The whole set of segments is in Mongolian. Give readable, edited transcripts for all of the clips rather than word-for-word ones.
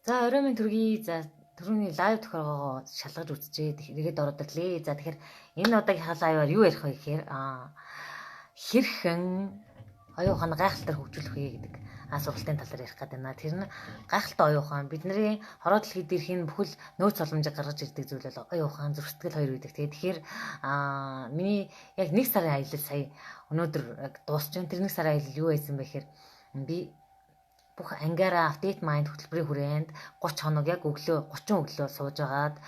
За орой минь төргий. За түрүүний live тохиогоо шалгаж үзчихээ. Эргээд ороод ирлээ. За тэгэхээр энэ удаагийнхаа live аар юу ярих вэ гэхээр хэрхэн оюун ухааны гайхалтай хөгжүүлэх вэ гэдэг сургалтын талаар ярих гэдэг байна. Тэр нь гайхалтай оюун ухаан бидний хороо дэлхий дээрх энэ бүхэл нөөц боломжийг гаргаж ирдэг зүйл бол оюун ухаан, зүрх сэтгэл хоёр гэдэг. Тэгээд тэгэхээр миний яг нэг сарын аялал сая өнөөдөр яг дуусч байна. Тэр нэг сарын аялал юу байсан бэ гэхээр би бүх ангиараа update mind хөтөлбөрийн хүрээнд 30 хоног яг өглөө 30 өглөө сууж агаад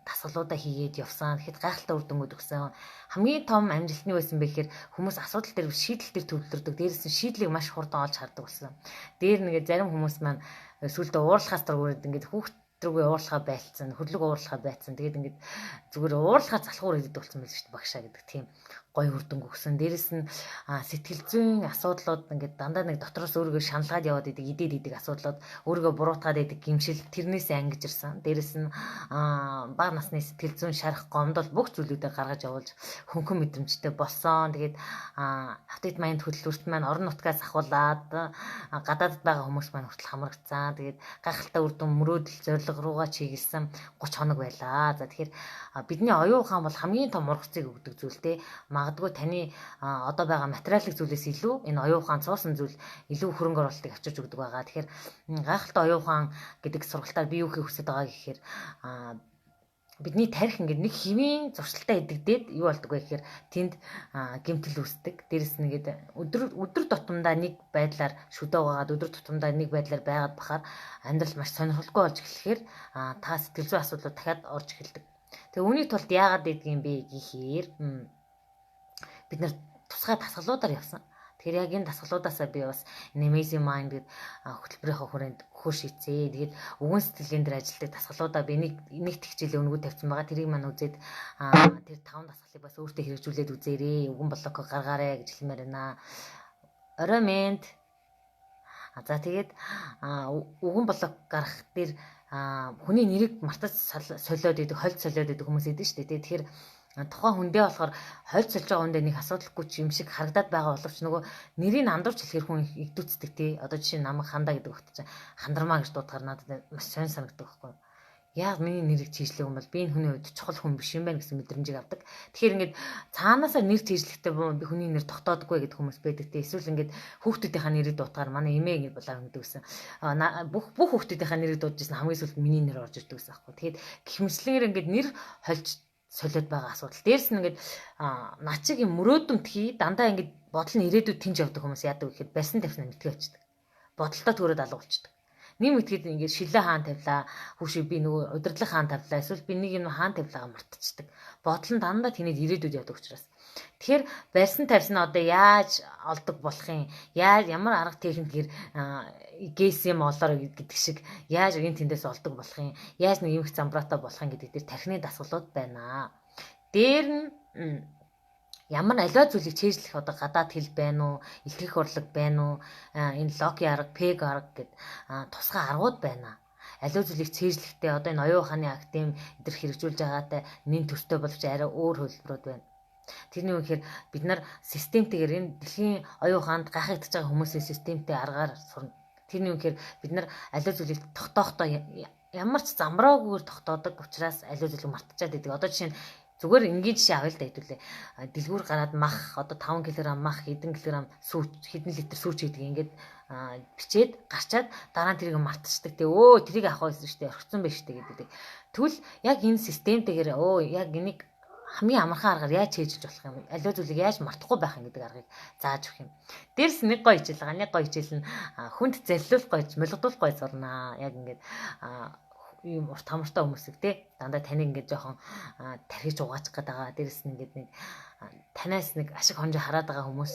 дасгалуудаа хийгээд явсан. Тэгэхэд гайхалтай үр дүнгууд өгсөн. Хамгийн том амжилт нь юу байсан бэ гэхээр хүмүүс асуудал дээр шийдэл дээр төвлөрдөг. Дээрээс нь шийдлийг маш хурдан олж хардаг болсон. Дээр нэгэ зарим хүмүүс маань сүүлдээ уурлахаас дургүйд ингээд хүүхд рүүгээ уурлахаа байлцсан, хөрлөг уурлахаа байцсан. Тэгээд ингээд зүгээр уурлахаа залхуур хийдэг болсон байл шүү дээ багшаа гэдэг тийм гоё үр дүн өгсөн. Дээрэс нь сэтгэл зүйн асуудлууд ингээд дандаа нэг дотроос өөрийгөө шаналгаад яваад идэг, идээд идэг асуудлууд, өөрийгөө буруутгаад идэг гимшил тэрнээс ангижирсан. Дээрэс нь бага насны сэтгэл зүйн шарах, гомдол бүх зүйлүүдээ гаргаж явуулж хөнгөн мэдрэмжтэй болсон. Тэгээд update mind хөтөлбөрт маань орон нутгаас ахуулаад гадаадд байгаа хүмүүс маань хүртэл хамрагдсан. Тэгээд гайхалтай үр дүн, мөрөөдөл, зорилго руугаа чиглэсэн 30 хоног байлаа. За тэгэхээр бидний оюун ухаан бол хамгийн том ургацыг өгдөг зүйл те. Магадгүй таны одоо байгаа материалын зүйлээс илүү энэ оюун ухаан цуусан зүйл илүү хөрөнгө оруулалтыг авчирч өгдөг байгаа. Тэгэхээр гайхалтай оюун ухаан гэдэг сургалтаар би юу хийх хүсэж байгаа гэхээр бидний тарих ингээд нэг хэвийн зуршилтай идэгдээд юу болдог вэ гэхээр тэнд гэмтэл үүсдэг. Дээрэс нь ингээд өдөр өдөр тутамдаа нэг байдлаар шүдэ угаагаад өдөр тутамдаа нэг байдлаар байгаад бахаар амьдрал маш сонирхолгүй болж эхлэхээр та сэтгэл зүйн асуудлууд дахиад орж эхэлдэг. Тэгээ үүний тулд яагаад гэдгийг юм бэ гэхээр бид нар тусгай дасгалуудаар явсан. Тэгэхээр яг энэ дасгалуудаасаа би бас Amazing Mind гэдэг хөтөлбөрийнхөө хүрээнд хөө шийцээ. Тэгээд өвгөн сэтгэлийн дээр ажилладаг дасгалуудаа би нэг нэг хичээлээ өнгөө тавьсан байгаа. Тэрийг маань үзээд тэр таван дасгалыг бас өөртөө хэрэгжүүлээд үзээрэй. Өвгөн блок гаргаарай гэж хэлмээр байна. Орой мэнд. За тэгээд өвгөн блок гаргах дээр хүний нэрийг мартаж солиод идэг, хольд солиод идэг хүмүүс идэв шүү дээ. Тэгэхээр тухайн хүндээ болохоор хольд сольж байгаа хүндээ нэг асуудалгүй ч юм шиг харагдаад байгаа боловч нөгөө нэрийг андуурч хэлэхэр хүн игдүүцдэг тий. Одоо жишээ нь намайг хандаа гэдэг багт чинь хандармаа гэж дуудахаар надад маш сонь санагддаг байхгүй юу? Яг миний нэрийг чийжлэх юм бол би энэ хүний хувьд чухал хүн биш юм байна гэсэн мэдрэмжийг авдаг. Тэгэхээр ингээд цаанаасаа нэр чийжлэхтэй би хүний нэр тогтоодоггүй гэдэг хүмүүс байдаг те. Эсвэл ингээд хүүхдүүдийнхаа нэрийг дуудахаар манай эмээ ингэж болоо гэдэг гэсэн. Бүх бүх хүүхдүүдийнхаа нэрийг дуудаж ирсэн хамгийн сүүлд миний нэр орж ирдэг гэсэн аахгүй. Тэгэхээр гэх мэтлэнгээр ингээд нэр хольж солиод байгаа асуудал. Дээрс нь ингээд начиг юм мөрөөдөмтгий дандаа ингээд бодол нь ирээдүйд тэнж явдаг хүмүүс яадаг вэ гэхэд барьсан тавьсан мэдгээ болчдөг. Бодолтой төрөөд алга болчдөг. Нэг мэдгээд ингээд шилээ хаан тавилаа, хүүшээ би нөгөө удирдлага хаан тавилаа, эсвэл би нэг юм хаан тавилаагаа мартчихдаг. Бодол нь дандаа тэнэд ирээдүйд явдаг учраас. Тэгэхээр барьсан тавьсан одоо яаж олдог болох юм? Яаж ямар арга техникээр гээсэн юм олоор гэдэг шиг яаж энэ тэндээс олдог болох юм? Яаж нэг юм их замбраатай болох юм гэдэг дээр тархины дасгалууд байна. Дээр нь ямар аливаа зүйлийг чэйжлэх одоо гадаад хэл байна уу, илтгэх урлаг байна уу, энэ локи арга, пег арга гэд тусгай аргууд байна. Аливаа зүйлийг цээжлэхдээ одоо энэ оюун ухааны академи эдэр хэрэгжүүлж байгаатай нэн төстэй боловч арай өөр хөлбөрүүд байна. Тэрний үгээр бид нар системтэйгээр энэ дэлхийн оюун ухаанд гайхагдж байгаа хүмүүсийн системтэй аргаар сурна. Тэрний үгээр бид нар аливаа зүйлийг тогтоохтой ямар ч замбраагүйгээр тогтоодог учраас аливаа зүйлийг мартчихад байдаг. Одоо жишээ нь зүгээр энгийн жишээ авъя л да хэдүүлээ. Дэлгүүр гараад мах одоо 5 кг мах хэдэн кг сүүч хэдэн литр сүүч гэдэг ингээд бичээд гарчаад дараа нь тэрийг мартчихдаг. Тэгээ өө тэрийг авах байсан шүү дээ. Орхицсан байж шүү дээ гэдэг. Тэгвэл яг энэ системтэйгээр өө яг энийг хамгийн амархан аргаар яаж чэйжилж болох юм? Аливаа зүйлийг яаж мартахгүй байх юм гэдэг аргыг зааж өгөх юм. Дээрс нэг гоё хичээл байгаа. Нэг гоё хичээл нь хүнд заллиулах гоё, молгодуулах гоё зурнаа. Яг ингээд ийм урт хамартай хүмүүсийг те дандаа таныг ингээд жоохон тархиж угаачих гээд байгаа. Дээрс нь ингээд нэг танаас нэг ашиг хонжоо хараад байгаа хүмүүс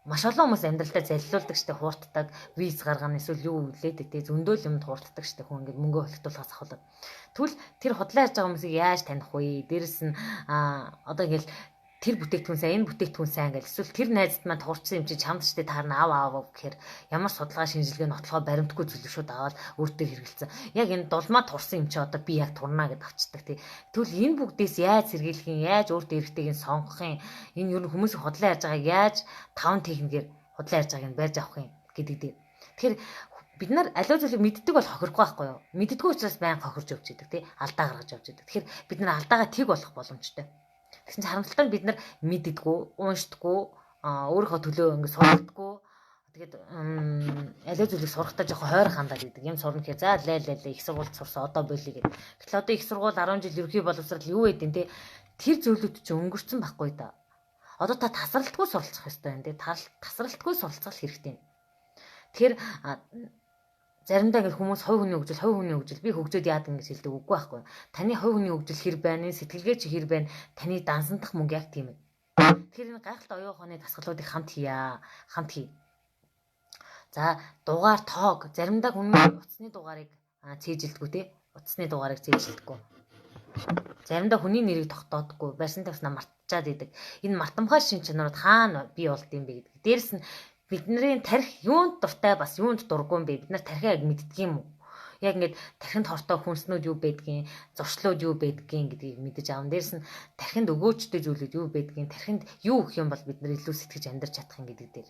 маш олон хүмүүс амьдралдаа заллиулдаг штэ, хуурддаг, виз гаргана эсвэл юу үлээдэг те, зөндөөл юмд хуурддаг штэ, хүн ингээд мөнгө хөлтүүлэхээс ахуулаад. Тэгвэл тэр худлаа ярьж байгаа хүмүүсийг яаж таних вэ? Дээрс нь одоо ингээд тэр бүтээгдэхүүн сайн, энэ бүтээгдэхүүн сайн гэл эсвэл тэр найзад маань туурсан юм чи чамд штэ таарна ав ав гэхээр ямар судалгаа шинжилгээ нотлохоо баримтгүй зүйлийг шууд аваад өөр дээр хэрэгэлсэн. Яг энэ дулмаа турсан юм чи одоо би яг турнаа гэд авчдаг тий. Тэгвэл энэ бүгдээс яаж сэргийлэх юм, яаж өөр дээрхтэйг нь сонгох юм, энэ ер нь хүмүүсийн худлаа ярьж байгааг яаж таван техникээр худлаа ярьж байгааг нь барьж авах юм гэдэг дээр. Тэгэхээр Бид нар аливаа зүйлийг мэддэг бол хохирохгүй байхгүй юу? Мэддэггүй учраас байнга хохирж явж идэг тий. Алдаа гаргаж явж идэг. Тэгэхээр бид нар алдаагаа тэг болох боломжтой. Тэгсэн чинь харамсалтай нь бид нар мэддэггүй, уншдаггүй, өөрийнхөө төлөө ингэ сурдаггүй. Тэгээд аливаа зүйлийг сурахтаа жоохон хойр хандаад идэг. Юм сурна гэхээр за лай лай лай их сургуульд сурсан одоо болиё гэдэг. Гэтэл одоо их сургууль 10 жил ерөнхий боловсрал юу гэдэг те. Тэр зүйлүүд чинь өнгөрцөн байхгүй да. Одоо та тасралтгүй суралцах ёстой юм те. Тасралтгүй суралцах хэрэгтэй. Тэгэхээр заримдаа ингэ хүмүүс хувь хүний хөгжил, хувь хүний хөгжил би хөгжөөд яадаг гэж хэлдэг үгүй байхгүй. Таны хувь хүний хөгжил хэр байна, сэтгэлгээ чи хэр байна, таны дансандах мөнгө яг тийм ээ. Тэгэхээр энэ гайхалтай оюун ухааны дасгалуудыг хамт хийя. Хамт хий. За дугаар тоог заримдаа хүний утасны дугаарыг цээжилдэггүй те. Утасны дугаарыг цээжилдэггүй. Заримдаа хүний нэрийг тогтоодоггүй, барьсан тавьснаа мартчаад идэг. Энэ мартамхай шин чанарууд хаана бий болд юм бэ гэдэг. Дээрэс нь бидний тарих юунд дуртай бас юунд дургүй юм бэ? Бид нар тарихаа яг мэддэг юм уу? Яг ингээд тархинд хортой хүнснүүд юу байдгийг, зуршлууд юу байдгийг гэдгийг мэдэж аавн. Дээрэс нь тархинд өгөөчтэй зүйлүүд юу байдгийг, тархинд юу өгөх юм бол бид нар илүү сэтгэж амьдарч чадах юм гэдэг дээр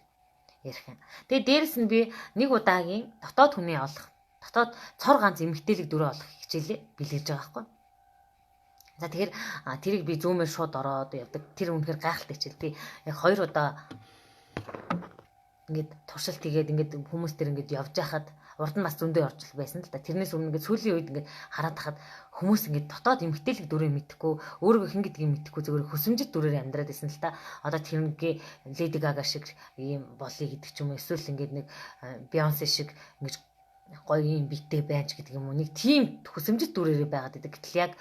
ярих юм. Тэгээ дээрэс нь би нэг удаагийн дотоод хүний олох, дотоод цор ганц эмгтээлэг дүрээ олох хичээлээ бэлгэлж байгаа байхгүй. За тэгэхээр тэрийг би зүүмээр шууд ороод явдаг. Тэр үнэхээр гайхалтай хичээл. Би яг 2 удаа ингээд туршилт хийгээд ингээд хүмүүс төр ингээд явж байхад урд нь бас зөндөө орчил байсан л да. Тэрнээс өмнө ингээд сүүлийн үед ингээд хараад тахад хүмүүс ингээд дотоод эмгтээлэг дүрээ мэдэхгүй, өөрийгөө хэн гэдгийг мэдэхгүй зүгээр хөсөмжит дүрээр амьдраад байсан л та. Одоо тэрнгээ Леди Гага шиг ийм болъё гэдэг ч юм уу, эсвэл ингээд нэг Бейонсе шиг ингэж гоё юм битэй байж гэдэг юм уу. Нэг тийм хөсөмжит дүрээрээ байгаад байдаг. Гэтэл яг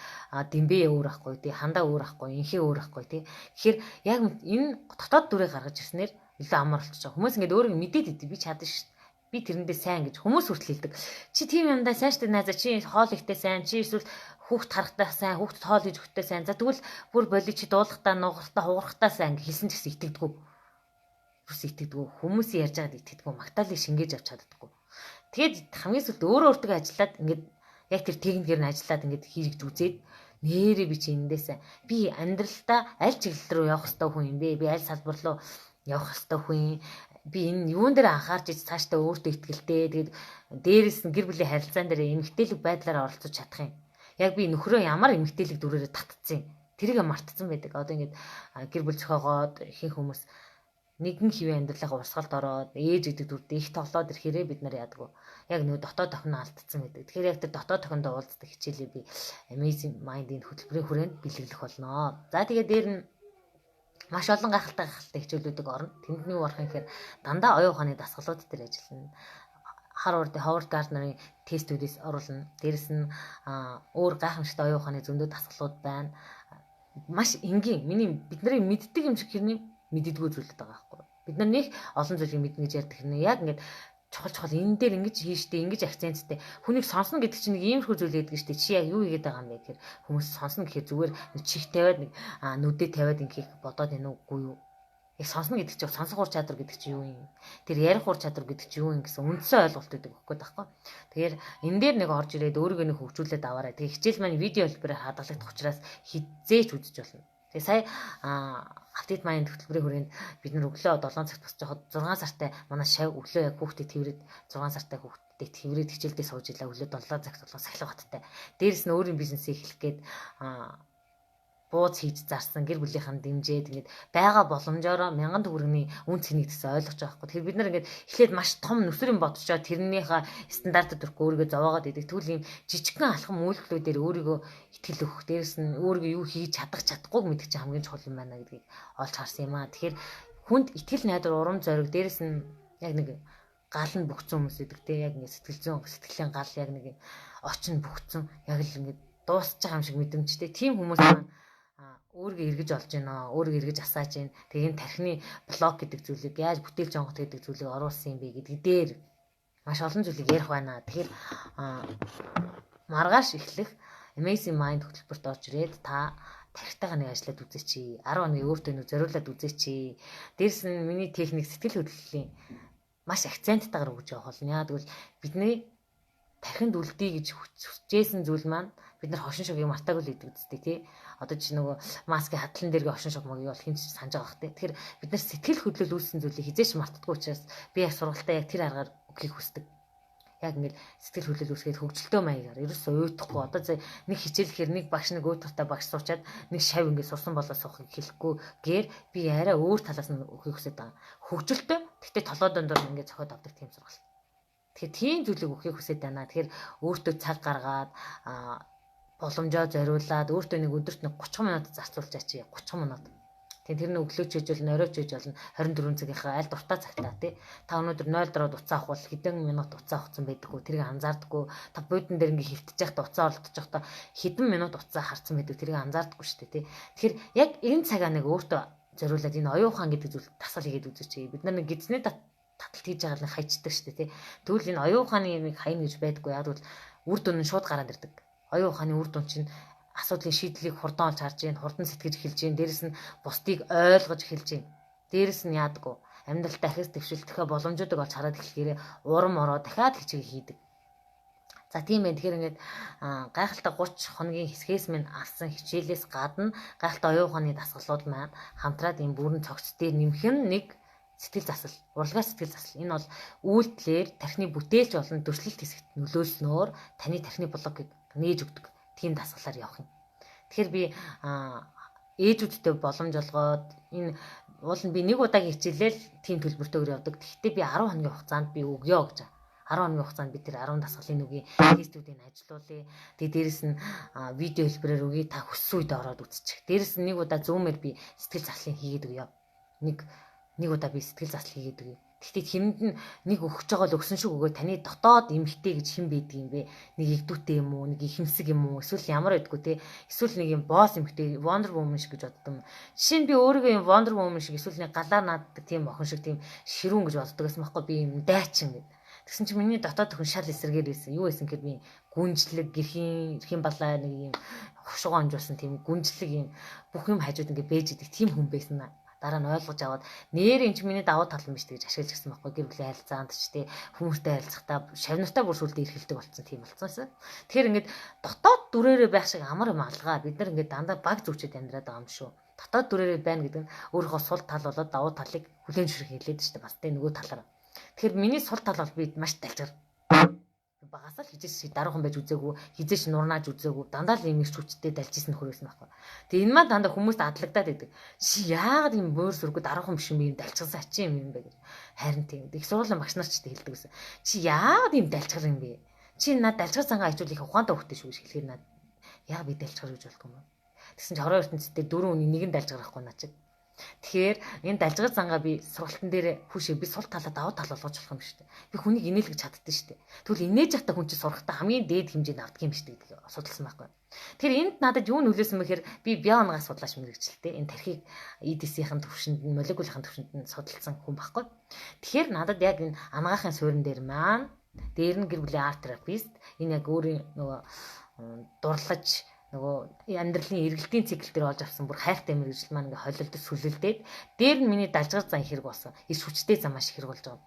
дэмбэ өөр ахгүй тий, хандаа өөр ахгүй, инхээ өөр ахгүй тий. Тэгэхээр яг энэ дотоод дүрээ гаргаж ирснээр илүү амар болчихж байгаа. Хүмүүс ингээд өөрийгөө мэдээд идэв. Би чадна шүү дээ. Би тэрэндээ сайн гэж хүмүүс хүртэл хэлдэг. Чи тийм юмдаа сайн шүү дээ найзаа. Чи хоол ихтэй сайн. Чи эсвэл хүүхд харахтаа сайн, хүүхд хоол хийж өгөхтэй сайн. За тэгвэл бүр боли чи дуулахтаа, нугарахтаа, хугарахтаа сайн гэж хэлсэн ч гэсэн итгэдэггүй. Зүс итгэдэггүй. Хүмүүсийн ярьж байгааг итгэдэггүй. Магтаалыг шингээж авч чаддаггүй. Тэгээд хамгийн сүүлд өөрөө өөртөө ажиллаад ингээд яг тэр техникээр нь ажиллаад ингээд хийж үзээд нэрээ би чи эндээсээ би амьдралдаа аль чиглэл рүү явах ёстой хүн юм бэ? Би аль салбар руу явах ёстой хүн. Би энэ юун дээр анхаарч ич цаашдаа өөртөө ихтгэлтэй. Тэгээд дээрэс нь гэр бүлийн харилцаан дээр эмгтээлэг байдлаараа оролцож чадах юм. Яг би нөхрөө ямар эмгтээлэг дүрээрээ татцсан. Тэрийг мартцсан байдаг. Одоо ингээд гэр бүл зохиогоод ихэнх хүмүүс нэгэн хэвийн амьдралынхаа урсгалд ороод ээж гэдэг дүрдээ их тоглоод ирэхээрээ бид нар яадаг. Яг нөгөө дотоод тохино алдсан байдаг. Тэгэхээр яг тэр дотоод тохиндоо уулздаг хичээлээ би Amazing Mind-ийн хөтөлбөрийн хүрээнд бэлэглэх болно. За тэгээд дээр нь маш олон гайхалтай хичээлүүдийг орно. Тэнд нь юу орох юм гэхээр дандаа оюун ухааны дасгалууд дээр ажиллана. Harvard, Howard Gardner-ын тестүүдээс оруулна. Дээрэс нь өөр гайхамшигтай оюун ухааны зөндөө дасгалууд байна. Маш энгийн. Миний бидний мэддэг юм шиг хэрний мэддэггүй зүйлүүд байгаа байхгүй. Бид нар нэг олон зүйлийг мэднэ гэж ярьдаг хэрнээ яг ингээд чухал энэ дээр ингэж хийжтэй, ингэж акценттэй. Хүнийг сонсно гэдэг чинь нэг иймэрхүү зүйл гэдэг нь шүү дээ. Чи яг юу хийгээд байгаа юм бэ гэхээр хүмүүс сонсно гэхээр зүгээр нэг чих тавиад нэг нүдээ тавиад ингэх бодоод байна уугүй юу? Яг сонсно гэдэг чинь сонсох ур чадвар гэдэг чинь юу юм? Тэр ярих ур чадвар гэдэг чинь юу юм гэсэн үндсэн ойлголт гэдэг өгөх гээд байхгүй. Тэгэхээр энэ дээр нэг орж ирээд өөрийгөө нэг хөгжүүлээд аваарай. Тэгээ хичээл маань видео хэлбэрээр хадгалагдах учраас хизээч үзэж болно. Тэгээ сая Update Mind хөтөлбөрийн хүрээнд бид нар өглөө 7 цагт босч байхад 6 сартай манай шав өглөө яг хүүхдээ тэрвэрэд 6 сартай хүүхдээ тэрвэрэд хичээлдээ сууж илаа өглөө 7 цагт болоо сахилга баттай. Дээрэс нь өөрийн бизнесийг эхлэх гээд бууз хийж зарсан гэр бүлийнхэн дэмжиж ингээд байгаа боломжоор 1000 төгрөгийн үн цэнийг гэсэн ойлгож байгаа байхгүй. Тэгэхээр бид нар ингээд эхлээд маш том нүсрийн бодцоо тэрнийхээ стандартад өрөхгүй өөрийгөө зовоогоод идэг. Тэгвэл ийм жижигхэн алхам үйлдэлүүдээр өөрийгөө итгэл өгөх, дээрэс нь өөрийгөө юу хийж чадах чадахгүйг мэдэх чинь хамгийн чухал юм байна гэдгийг олж харсан юм аа. Тэгэхээр хүнд итгэл найдвар, урам зориг, дээрэс нь яг нэг гал нь бүгцэн хүмүүс идэг те. Яг ингээд сэтгэл зүйн сэтгэлийн гал яг нэг очин бүгцэн яг л ингээд дуусч байгаа юм шиг мэдрэмжтэй. Тийм хүмүүс маань өөрийгөө эргэж олж гинэ, өөрийгөө эргэж асааж гин. Тэгээ энэ тархины блок гэдэг зүйлийг яаж бүтээлч онгот гэдэг зүйлийг оруулсан юм бэ гэдэг дээр маш олон зүйлийг ярих байна. Тэгэхээр маргааш эхлэх Amazing Mind хөтөлбөрт орж ирээд та тархитайгаа нэг ажиллаад үзээч. 10 хоногийн өөртөө нэг зориулаад үзээч. Дээрс нь миний техник сэтгэл хөдлөлийн маш акценттайгаар өгж явах болно. Яа гэвэл бидний тархинд үлдээ гэж хүчээсэн зүйл маань бид нар хошин шогийг мартаагүй л идэг үстэй тий. Одоо чи нөгөө маскын хадлан дээргээ хошин шог мөгийг бол хэн ч санаж байгаа бах тий. Тэгэхээр бид нар сэтгэл хөдлөл үүссэн зүйлийг хизээч мартдаггүй учраас би яг сургалтаа яг тэр аргаар өгөхийг хүсдэг. Яг ингээд сэтгэл хөдлөл үүсгээд хөгжилтөө маягаар ерөөсөө уйдахгүй. Одоо нэг хичээлэхээр нэг багш нэг уйдгартай багш суучаад нэг шав ингээд сурсан болоо суухыг хэлэхгүйгээр би арай өөр талаас нь өгөхийг хүсэж байгаа. Хөгжилтөө гэхдээ толгой дундуур ингээд зохиод авдаг тийм сургалт. Тэгэхээр тийм зүйлийг өгөхийг хүсэж байна. Тэгэхээр өөртөө цаг гаргаад боломжоо зориулаад өөртөө нэг өдөрт нэг 30 минут зарцуулж ачи 30 минут. Тэгээ тэр нь өглөөч хийж болно, оройч хийж болно. 24 цагийнхаа аль дуртай цагтаа тий. Та өнөөдөр 0 дөрөв уцаа авах бол хэдэн минут уцаа авахсан байдаггүй. Тэрийг анзаардаггүй. Та буудан дээр ингээ хөвтөж байхдаа уцаа олдож байхдаа хэдэн минут уцаа харцсан байдаг. Тэрийг анзаардаггүй шүү дээ тий. Тэгэхээр яг энэ цагаа нэг өөртөө зориулаад энэ оюун ухаан гэдэг зүйл дасгал хийгээд үзээч. Бид нар нэг гидсний таталт хийж байгаа нэг хайчдаг шүү дээ тий. Тэгвэл энэ оюун ухааны юмыг хайна гэж байдаггүй. Яг бол үр дүн нь шууд гараад ирдэг. Оюун ухааны үр дүн чинь асуудлын шийдлийг хурдан олж харж гин, хурдан сэтгэж эхэлж гин, дээрэс нь бусдыг ойлгож эхэлж гин. Дээрэс нь яадаггүй. Амьдрал дахиж дэвшилтэхэ боломжуудыг олж хараад эхлэхээр урам ороо дахиад хичээл хийдэг. За тийм байх. Тэгэхээр ингээд гайхалтай 30 хоногийн хэсгээс минь авсан хичээлээс гадна гайхалтай оюун ухааны дасгалууд маань хамтраад ийм бүрэн цогц дээр нэмэх нь нэг сэтгэл засал, урлагаар сэтгэл засал. Энэ бол үйлдэлээр тархины бүтээлч болон дүрслэлт хэсэгт нөлөөлснөөр таны тархины блокийг нээж өгдөг тийм дасгалаар явах юм. Тэгэхээр би ээжүүдтэй боломж олгоод энэ уул нь би нэг удаагийн хичээлэл тийм төлбөртэйгээр явдаг. Тэгэхдээ би 10 хоногийн хугацаанд би өгөө гэж. 10 хоногийн хугацаанд би тэр 10 дасгалын үгийн тестүүдийг ажилуулъя. Тэгээ дээрэс нь видео хэлбэрээр өгье, та хүссэн үед ороод үзчих. Дээрэс нь нэг удаа зүүмээр би сэтгэл заслын хийгээд өгье. Нэг удаа би сэтгэл засал хийгээд өгье. Гэхдээ тэрэнд нь нэг өгч байгаа л өгсөн шиг өгөө таны дотоод эмхтэй гэж хэн байдаг юм бэ? Нэг игдүүтэй юм уу? Нэг ихэмсэг юм уу? Эсвэл ямар байдгүй те? Эсвэл нэг юм босс эмхтэй Wonder Woman шиг гэж боддог юм. Жишээ нь би өөрийгөө юм Wonder Woman шиг эсвэл нэг галаар нааддаг тийм охин шиг тийм ширүүн гэж боддог гэсэн байхгүй би юм дайчин гэд. Тэгсэн чинь миний дотоод охин шал эсэргээр байсан. Юу байсан гэхээр би гүнжлэг, гэрхийн балаа нэг юм хушуугаа онжуулсан тийм гүнжлэг юм бүх юм хажууд ингээ бэж идэг тийм хүн байсан. Дараа нь ойлгож аваад нэр эн чинь миний давуу тал юм биш гэж ашиглаж гисэн байхгүй гэр бүлийн харилцаанд ч тий хүмүүстэй харилцахдаа шавнартай бүр сүлдээ эрхэлдэг болсон тийм болцсон. Тэгэхээр ингээд дотоод дүрээрээ байх шиг амар юм алгаа. Бид нар ингээд дандаа баг зүвчээд амьдраад байгаа юм шүү. Дотоод дүрээрээ байна гэдэг нь өөрийнхөө сул тал болоод давуу талыг хүлээн зөвшөөрөх хэлээд шүү дээ. Бас тий нөгөө талаараа. Тэгэхээр миний сул тал бол би маш далжгаар багасаа л хизээш даруухан байж үзээгүй, хизээш нурнааж үзээгүй, дандаа л юм их хүчтэй далжсэн нөхөр байсан байхгүй. Тэгээ энэ маань дандаа хүмүүст адлагдаад байдаг. Чи яагаад юм буур сүргүй даруухан биш юм бэ, юм далчсан ачин юм юм бэ гэж. Харин тийм. Их сургуулийн багш нар ч хэлдэг гэсэн. Чи яагаад юм далчгар юм бэ? Чи над далчгар зангаа хичүүл их ухаантай хөхтэй шүү гэж хэлэхээр над яа би далчгар гэж болдгоо юм бэ? Тэгсэн чи хорон ертөнцийн дөрвөн үний нэг нь далчгар байхгүй наа чи. Тэгэхээр энэ далжгар зангаа би сургалтын дээр хүүшээ би сул талаа давуу тал болгож болох юм шүү дээ. Би хүнийг инээлгэж чаддсан шүү дээ. Тэгвэл инээж явахдаа хүн чинь сурахтаа хамгийн дээд хэмжээнд авдаг юм шүү дээ гэдгийг судалсан байхгүй. Тэгэхээр энд надад юу нөлөөсөн бэхээр би биоангаа судлаач мэрэгчлээ. Энэ тархийг EDC-ийн төвшөнд нь молекулын төвшөнд нь судалсан хүн байхгүй. Тэгэхээр надад яг энэ ангаахын суурин дээр маань дээр нь гэр бүлийн арт терапист энэ яг өөрийн нөгөө дурлаж нөгөө амьдралын эргэлтийн цикл дээр олж авсан бүр хайртай мэрэгжил маань ингээ холилдож сүлэлдээд дээр нь миний далжгар зан хэрэг болсон. Иш хүчтэй зам маш хэрэг болж байгаа.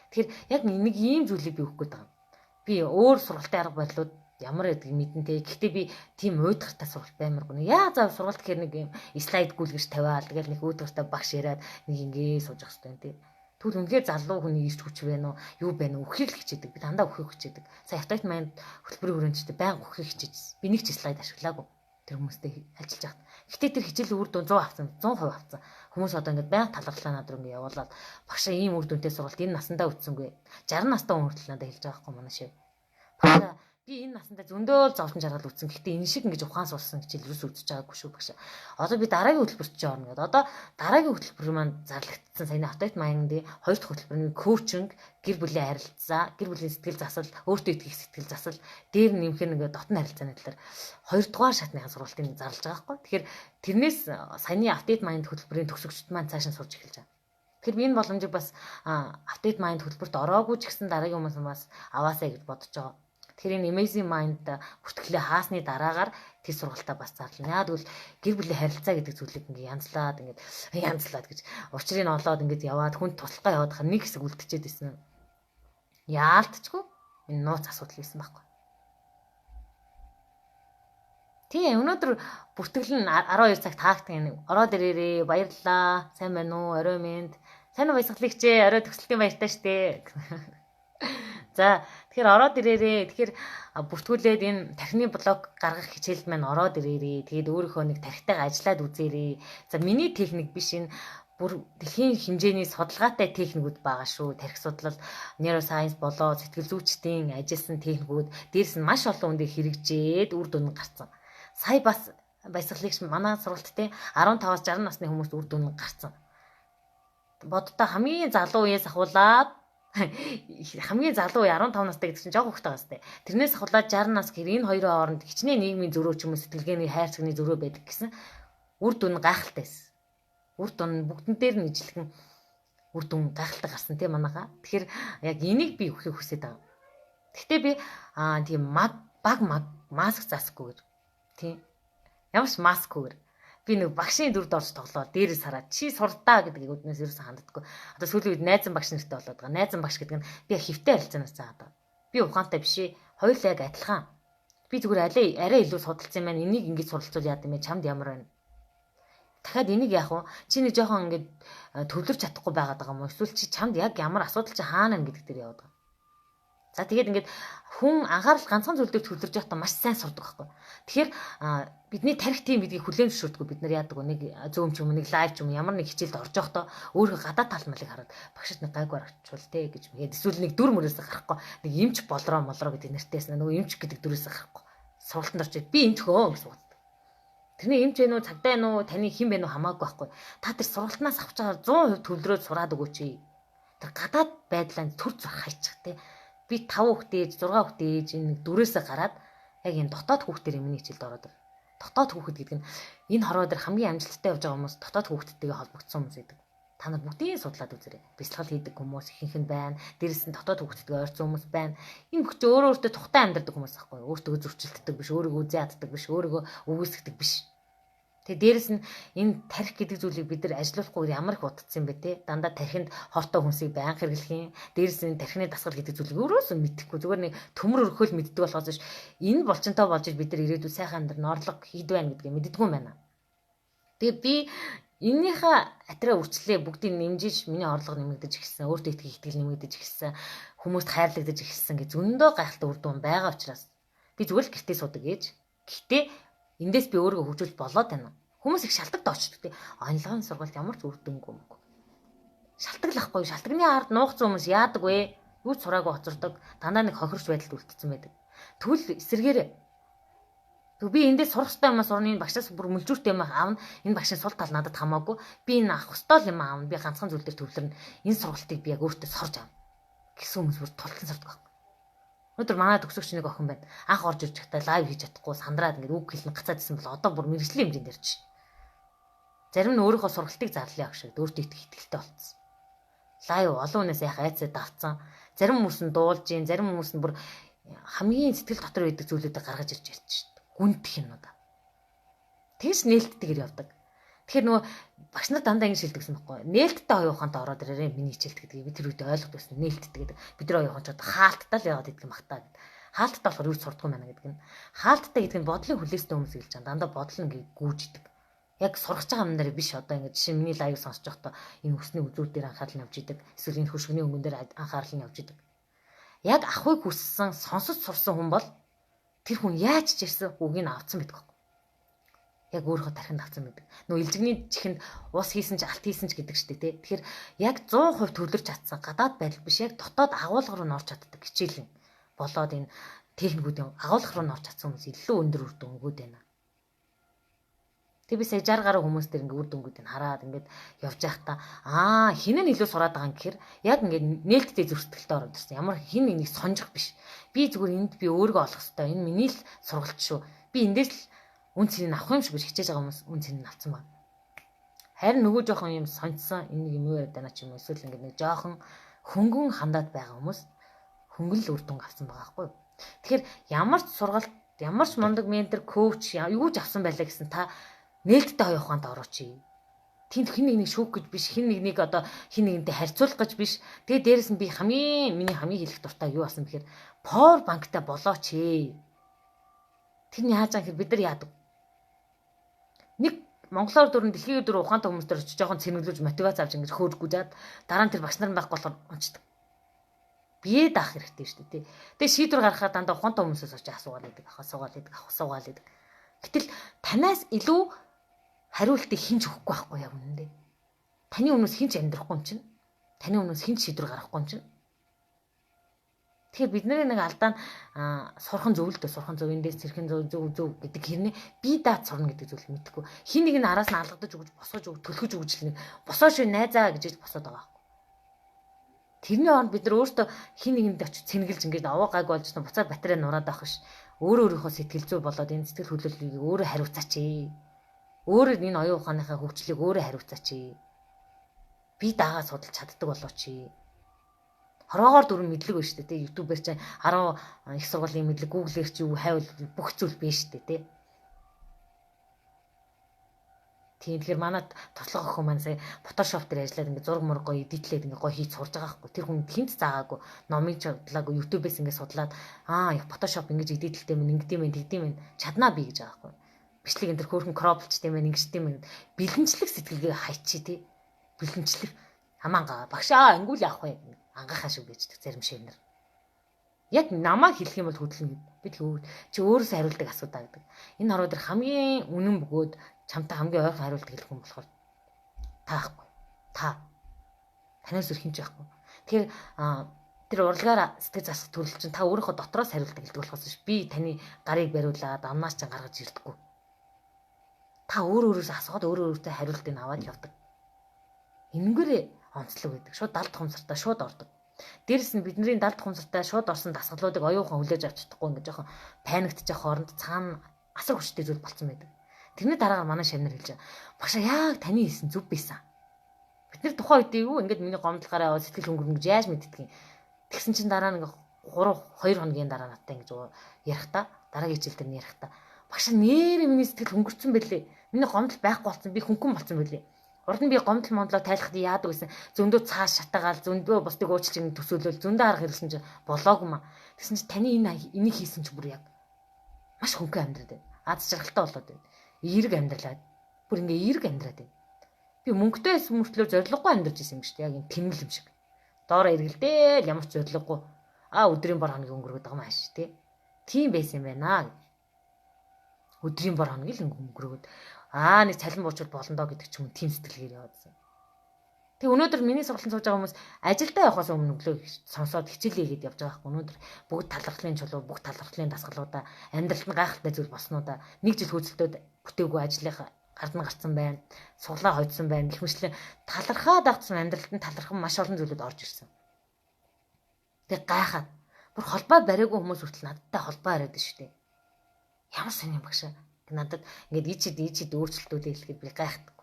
Тэгэхээр яг нэг ийм зүйлийг би өгөх гээд байгаа юм. Би өөр сургалтын арга барилууд ямар байдгийг мэдэн тэ. Гэхдээ би тийм уйдгартай сургалт баймаргүй. Яа заа сургалт гэхээр нэг юм слайд гүйлгэж тавиал тэгэл нэг уйдгартай багш яриад нэг ингээ сууж явах хэрэгтэй юм тэ. Тэгвэл үнэхээр залуу хүний ирч хүч байна уу? Юу байна уу? Үхийг л хичээдэг. Би дандаа үхийг хичээдэг. Сая Update Mind хөтөлбөрийн хүрээнд байнга үхийг хичээжсэн. Би нэг ч слайд ашиглаагүй. Тэр хүмүүстэй ажиллаж байхад. Гэтэ тэр хичээлийн үр дүн 100 авсан, 100% авсан. Хүмүүс одоо ингээд байнга талархлаа над руу ингээд явуулаад багшаа ийм үр дүнтэй сургалт энэ насандаа үтсэнгүй. 60 настай хүн хүртэл надад хэлж байгаа байхгүй манай шив. Багшаа би энэ насандаа зөндөөл зовлон жаргал үтсэн. Гэхдээ энэ шиг ингэж ухаан сурсан хичээл юус үзэж байгаагүй шүү багш. Одоо би дараагийн хөтөлбөрт чи орно гэдэг. Одоо дараагийн хөтөлбөр маань зарлагдсан. Саяны Update Mind-ийн хоёр дахь хөтөлбөр нь коучинг, гэр бүлийн харилцаа, гэр бүлийн сэтгэл засал, өөртөө итгэх сэтгэл засал, дээр нэмэх нэг дотн харилцааны талаар хоёрдугаар шатны сургалтыг зарлж байгаа байхгүй. Тэгэхээр тэрнээс саяны Update Mind хөтөлбөрийн төгсөгчд маань цааш нь сурж эхэлж байгаа. Тэгэхээр би энэ боломжийг бас Update Mind хөтөлбөрт ороогүй ч гэсэн дараагийн хүмүүс бас аваасай гэж бодож байгаа. Тэгэхээр энэ Amazing Mind бүртгэлээ хаасны дараагаар тэр сургалтаа бас зарлана. Яг тэгвэл гэр бүлийн харилцаа гэдэг зүйлийг ингээ янзлаад ингээд янзлаад гэж учрыг нь олоод ингээд яваад хүнд туслахгаа яваад хаа нэг хэсэг үлдчихэд байсан. Яалтчгүй энэ нууц асуудал байсан байхгүй. Тийм өнөөдөр бүртгэл нь 12 цагт хаагдсан юм. Ороод ирээрээ баярлалаа. Сайн байна уу? Орой минь. Сайн уу баясгалыг чээ. Орой төгсөлтийн баяртай штэ. За Тэгэхээр ороод ирээрээ. Тэгэхээр бүртгүүлээд энэ тархины блог гаргах хичээлд маань ороод ирээрээ. Тэгээд өөрийнхөө нэг тархитайгаа ажиллаад үзээрэй. За миний техник биш, энэ бүр дэлхийн хэмжээний судалгаатай техникүүд байгаа шүү. Тархи судлал, neuroscience болоо сэтгэл зүйчдийн ажилласан техникүүд дээрс нь маш олон хүн дээр хэрэгжээд үр дүн гарсан. Сая бас баясгалыг манай сургалт те 15-аас 60 насны хүмүүст үр дүн гарсан. Боддоо хамгийн залуу үеэс ахуулаад хамгийн залуу үе 15 настай гэдэг чинь жог хөхтэй байгаа сте. Тэрнээс ахуулаад 60 нас гэхээр энэ хоёрын хооронд хичнээн нийгмийн зөрөө ч юм уу сэтгэлгээний хайрцагны зөрөө байдаг гэсэн үр дүн гайхалтай байсан. Үр дүн бүгдэн дээр нь ижлэгэн үр дүн гайхалтай гарсан тийм манайхаа. Тэгэхээр яг энийг би өгөхийг хүсэж байгаа. Гэхдээ би тийм баг баг маск заасгүйгээр тийм ямар ч маскгүйгээр би нэг багшийн дүрд орж тоглоод дээрээс хараад чи сурдаа гэдгийг өднөөс ерөөсөн ханддаггүй. Одоо сүүлийн үед найзан багш нартай болоод байгаа. Найзан багш гэдэг нь би хэвтэй харилцаанаас заагаад байгаа. Би ухаантай биш ээ. Хоёулаа яг адилхан. Би зүгээр арай илүү судалсан юм байна. Энийг ингэж суралцвал яад юм бэ? Чамд ямар байна? Дахиад энийг яах вэ? Чи нэг жоохон ингэж төвлөрч чадахгүй байгаад байгаа юм уу? Эсвэл чи чамд яг ямар асуудал чи хаана вэ гэдэг дээр яваад байгаа. За тэгээд ингээд хүн анхаарал ганцхан зүйл дээр төвлөрж байхдаа маш сайн сурдаг байхгүй. Тэгэхээр бидний тарих тийм гэдгийг хүлээн зөвшөөрдөггүй. Бид нар яадаг вэ? Нэг зөөм ч юм уу, нэг лайв ч юм уу ямар нэг хичээлд орж байхдаа өөрөө гадаад тал малыг хараад багшд нэг гайгүй харагчвал те гэж мэгээд эсвэл нэг дүр мөрөөсөө гарахгүй нэг эмч болроо молроо гэдэг нэртэйсэн нөгөө эмч гэдэг дүрээсээ гарахгүй сургалтанд орж би эмч хөө гэж боддог. Тэрний эмч вэ нү, цагдаа нү, таны хэн бэ нү хамаагүй байхгүй. Та тэр сургалтнаас авч байгаа 100% төвлөрөөд сураад өгөөч. Тэр гадаад байдлаа төр зурх хайчих те. Би 5 хүүхдээ ээж, 6 хүүхдээ ээж энэ дүрээсээ гараад яг энэ дотоод хүүхдээр миний хичээлд ороод ир. Дотоод хүүхэд гэдэг нь энэ хорвоо дээр хамгийн амжилттай явж байгаа хүмүүс дотоод хүүхдтэйгээ холбогдсон хүмүүс гэдэг. Та нар бүгдийг судлаад үзээрэй. Бясалгал хийдэг хүмүүс ихэнх нь байна. Дээрээс нь дотоод хүүхдтэйгээ ойрцсон хүмүүс байна. Энэ бүх чинь өөрөө өөртөө тухтай амьдардаг хүмүүс аахгүй юу? Өөртөө зөрчилддөг биш, өөрийгөө үзэн яддаг биш, өөрийгөө үгүйсгдэг биш. Тэгээ дээрэс нь энэ тарих гэдэг зүйлийг бид нар ажилуулахгүй ямар их утцсан юм бэ те. Дандаа тархинд хортой хүнсийг байнга хэрэглэх юм. Дээрэс нь тархины дасгал гэдэг зүйлийг өөрөөсөө мэдэхгүй. Зүгээр нэг төмөр өрхөөл мэддэг болохоос биш. Энэ булчинтай болж бид нар ирээдүйд сайхан амьдрал орлого хийд байна гэдгийг мэддэггүй юм байна. Тэгээ би эннийхээ атраа үрчлээ бүгдийг нэмжиж миний орлого нэмэгдэж эхэлсэн. Өөртөө итгэх итгэл нэмэгдэж эхэлсэн. Хүмүүст хайрлагдаж эхэлсэн гэж зөндөө гайхалтай үр дүн байгаа учраас би зүгээр л гэртээ судаг ээж. Гэхдээ эндээс би өөрийгөө хөгжүүлж болоод байна. Хүмүүс их шалтгаалт очдөг тий. Онлайн сургалт ямар ч үр дүнгүй юм. Шалтгаалахгүй. Шалтганы ард нуугдсан хүмүүс яадаг вэ? Юу ч сураагүй хоцордог. Дандаа нэг хохирч байдалд үлдсэн байдаг. Тэгвэл эсэргээрээ. Тэг би эндээс сурах ёстой юм аа сурна, энэ багшаас бүр мүлжүүртэй юм аавна. Энэ багшийн сул тал надад хамаагүй. Би энэ авах ёстой юм аавна. Би ганцхан зүйл дээр төвлөрнө. Энэ сургалтыг би яг өөртөө сурж аавна гэсэн хүмүүс бүр тултан сурдаг байхгүй. Өнөөдөр манай төгсөгч нэг охин байна. Анх орж ирж байхдаа лайв хийж чадахгүй сандраад ингээд үг хэлнэ гацаад исэн бол одоо бүр мэрэгжлийн хэмжээнд ярьж. Зарим нь өөрийнхөө сургалтыг зарлаа гэж өөртөө итгэх итгэлтэй болцсон. Лайв олон хүнээс яхаа айцаа давцсан. Зарим хүмүүс нь дуулж гин, зарим хүмүүс нь бүр хамгийн сэтгэл дотор байдаг зүйлүүдийг гаргаж ирж ярьж шít. Гүнтэх юмнуудаа. Тэгж нээлттэйгээр явдаг. Тэгэхээр нөгөө багш нар дандаа ингэж хэлдэг гэсэн байхгүй. Нээлттэй оюун ухаантай ороод ирээрээ миний хичээлт гэдгийг би тэр үед ойлгох байсан. Нээлттэй гэдэг. Бид нар оюун ухаан ч одоо хаалттай л яваад идэх юм бах та гэд. Хаалттай болохоор юу ч сурдаггүй байна гэдэг нь. Хаалттай гэдэг нь бодлын хүлээстэй хүмүүс гэж байгаа. Дандаа бодол нь ингэ гүйж идэг. Яг сурах байгаа юм дээр биш одоо ингэ жишээ миний лайв сонсож байхдаа энэ өсний үзүүр дээр анхаарал нь явж идэг. Эсвэл энэ хөшгөний өнгөн дээр анхаарал нь явж идэг. Яг ахуйг хүссэн, сонсож сурсан хүн бол тэр хүн яаж ч ирсэн үгийг нь авцсан байдаг. Яг өөрийнхөө тархинд авсан байдаг. Нөө илжигний чихэнд ус хийсэн ч алт хийсэн ч гэдэг штэ тий. Тэгэхээр яг 100% төвлөрч чадсан гадаад байдал биш яг дотоод агуулга руу н орж чаддаг хичээл нь болоод энэ техникүүдийн агуулга руу н орж чадсан хүмүүс илүү өндөр үр дүнгууд байна. Тэг би сая 60 гаруй хүмүүс дээр ингээ үр дүнгуудыг хараад ингээд явж байхдаа хин нь илүү сураад байгаа юм гэхээр яг ингээд нээлттэй зөрсдөлтөд ороод ирсэн. Ямар хин нэг сонжих биш. Би зүгээр энд би өөрийгөө олох хэвээр. Энэ миний л сургалт шүү. Би эндээс л үн цэнийг авах юм шиг гэж хичээж байгаа хүмүүс үн цэнийг авсан байна. Харин нөгөө жоохон юм сонцсон энэ юм юу яриад байна ч юм уу эсвэл ингээд нэг жоохон хөнгөн хандаад байгаа хүмүүс хөнгөн л үр дүнг авсан байгаа байхгүй юу. Тэгэхээр ямар ч сургалт, ямар ч мундаг ментор, коуч юу ч авсан байлаа гэсэн та нээлттэй оюун ухаанд орооч. Тэнд хин нэг нэг шүүх гэж биш, хин нэг нэг одоо хин нэгэнтэй харьцуулах гэж биш. Тэгээ дээрэс нь би хамгийн миний хамгийн хэлэх дуртай юу болсон бэхээр power банктай болооч ээ. Тэр нь яаж байгаа гэхээр бид нар яадаг. Нэг монголоор дөрөн дэлхийн дөрөв ухаантай хүмүүс төр очиж жоохон цэнэглүүлж мотивац авч ингэж хөөргүүжээд дараа нь тэр багш нар байхгүй болохоор унцдаг. Бие даах хэрэгтэй шүү дээ, тий. Тэгээ шийдвэр гаргахаар дандаа ухаантай хүмүүсээс очиж асуугаал гэдэг, асуугаал гэдэг, асуугаал гэдэг. Гэтэл танаас илүү хариултыг хинч өгөхгүй байхгүй яг үнэндээ. Таны өмнөөс хинч амьдрахгүй юм чинь. Таны өмнөөс хинч шийдвэр гаргахгүй юм чинь. Тэгэхээр бидний нэг алдаа нь сурхан зөв л дээ, сурхан зөв эндээс цэрхэн зөв зөв зөв гэдэг хэрнээ би даад сурна гэдэг зүйл мэдэхгүй. Хин нэг нь араас нь алгадаж өгч, босгож өгч, түлхэж өгч л нэг босоо шүү найзаа гэж босоод байгаа байхгүй. Тэрний оронд бид нар өөртөө хин нэгэнд очиж цэнгэлж ингээд овоо гайг болж буцаад батарей нураад авах биш. Өөрөө өөрийнхөө сэтгэл зүй болоод энэ сэтгэл хөдлөлийг өөрөө хариуцаач ээ. Өөрөө энэ оюун ухааныхаа хөгжлийг өөрөө хариуцаач ээ. Би дагаа судалж чаддаг болооч ээ. Хорвоогоор дөрвөн мэдлэг байна шүү дээ, тий. YouTube-ээр чинь 10 их сургуулийн мэдлэг, Google-ээр чи юу хайвал бүх зүйл биш шүү дээ, тий. Тийм, тэгэхээр манай туслах охин маань сая Photoshop дээр ажиллаад ингээд зураг мураг гоё эдитлээд ингээд гоё хийж сурж байгаа байхгүй. Тэр хүн хинт заагаагүй, номыг судлаагүй, YouTube-ээс ингээд судлаад Photoshop ингэж эдитлэлтэй мэн, ингэдэм мэн, тэгдэм мэн, чаднаа би гэж байгаа байхгүй. Бичлэг энэ төр хөөрхөн кроплчтэй мэн, ингэжтэй мэн. Бэлэнчлэг сэтгэлгээ хайчи, тий. Бэлэнчлэг хамаангаа багшаа ингүүл явах вэ? Ангахаа шүү гэждэг зарим шивнэр. Яг намайг хэлэх юм бол хөдлөнө. Би тэг чи өөрөөсөө хариулдаг асуудаа гэдэг. Энэ хорвоо дээр хамгийн үнэн бөгөөд чамтай хамгийн ойрхон хариулдаг хэлэх хүн болохоор та ахгүй. Та. Танаас өөр хинч байхгүй. Тэгэхээр тэр урлагаар сэтгэл засах төрөл чинь та өөрийнхөө дотроос хариулдаг хэлдэг болохоос биш. Би таны гарыг бариулаад амнаас чинь гаргаж ирдэггүй. Та өөр өөрөөсөө асуугаад өөрөө өөртөө хариултыг аваад явдаг. Энэнгээр онцлог байдаг. Шууд далд тухамсартаа шууд ордог. Дээрэс нь бидний далд тухамсартаа шууд орсон дасгалуудыг оюухан хүлээж авч чадахгүй ингээд жоохон паниктчих хооронд цаана асар хүчтэй зүйл болцсон байдаг. Тэрний дараагаар манай шавнар хэлж байгаа. Багшаа яг таны хэлсэн зүв байсан. Бид нар тухайн үед юу ингээд миний гомдлогоороо аваад сэтгэл хөнгөрнө гэж яаж мэддэг юм. Тэгсэн чинь дараа нь ингээд 3 2 хоногийн дараа надтай ингэж ярихдаа дараагийн хичээл дээр нь ярихдаа багшаа нэрээ миний сэтгэл хөнгөрцөн байлээ. Миний гомдол байхгүй болсон. Би хөнгөн болсон байлээ. Урд нь би гомдол мондлоо тайлахад яадаг гэсэн. Зөндөө цааш шатаагаал зөндөө бусдыг уучлж ингэ төсөөлөл зөндөө арга хэрэглэсэн чинь болоогүй маа. Тэгсэн чинь таны энэ энийг хийсэн чинь бүр яг маш хөнгөн амьдраад байна. Аз жаргалтай болоод байна. Эерэг амьдралаа. Бүр ингээ эерэг амьдраад байна. Би мөнгөтэй байсан мөртлөө зориггүй амьдарч исэн юм шүү дээ. Яг юм тэмнэл юм шиг. Доороо эргэлдээл ямар ч зориггүй. Өдрийн бор хоногийг өнгөрөөд байгаа юм ааш тий. Тийм байсан юм байна. Өдрийн бор хоногийг л өнгөрөөд нэг цалин буучвал болно доо гэдэг ч юм уу тийм сэтгэлгээр яваадсан. Тэг өнөөдөр миний сургалтанд сууж байгаа хүмүүс ажилдаа явахаас өмнө өглөө сонсоод хичээлээ хийгээд явж байгаа байхгүй. Өнөөдөр бүгд талархлын чулуу, бүх талархлын дасгалуудаа амьдралд нь гайхалтай зүйл болснуудаа нэг жил хөөцөлтөд бүтээгүй ажлынхаа гард нь гарцсан байна. Суглаа хойдсон байна. Гэх мэтлэн талархаад авсан амьдралд нь талархан маш олон зүйлүүд орж ирсэн. Тэг гайхаад бүр холбоо бариагүй хүмүүс хүртэл надтай холбоо бариад шүү дээ. Ямар сонин багшаа. Надад ингээд ичид өөрчлөлтүүдээ хэлэхэд би гайхдаг.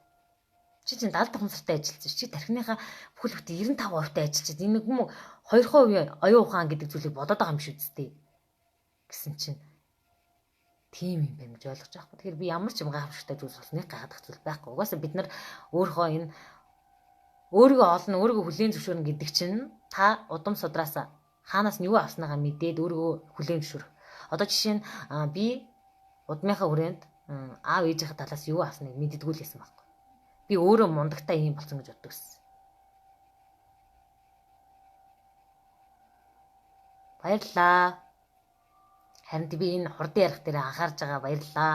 Чи чинь 70 тухамсартай ажилласан чи тархиныхаа бүхэл бүтэн 95% та ажиллаж энэ нэг юм 2% оюун ухаан гэдэг зүйлийг бодоод байгаа юм шиг үсттэй гэсэн чинь тийм юм байна гэж ойлгож байгаа байхгүй. Тэгэхээр би ямар ч юм гайхамшигтай зүйл болсныг гайхах зүйл байхгүй. Угаасаа бид нар өөрийнхөө энэ өөрийгөө олно, өөрийгөө хүлээн зөвшөөрнө гэдэг чинь та удам судраасаа хаанаас нь юу авсныгаа мэдээд өөрийгөө хүлээн зөвшөөрөх. Одоо жишээ нь би удмынхаа хүрээнд аав ээжийнхээ талаас юу авсныг мэддэггүй л байсан байхгүй. Би өөрөө мундагтай юм болсон гэж боддог гэсэн. Баярлалаа. Харин би энэ хурдан ярих дээр анхаарч байгаа баярлалаа.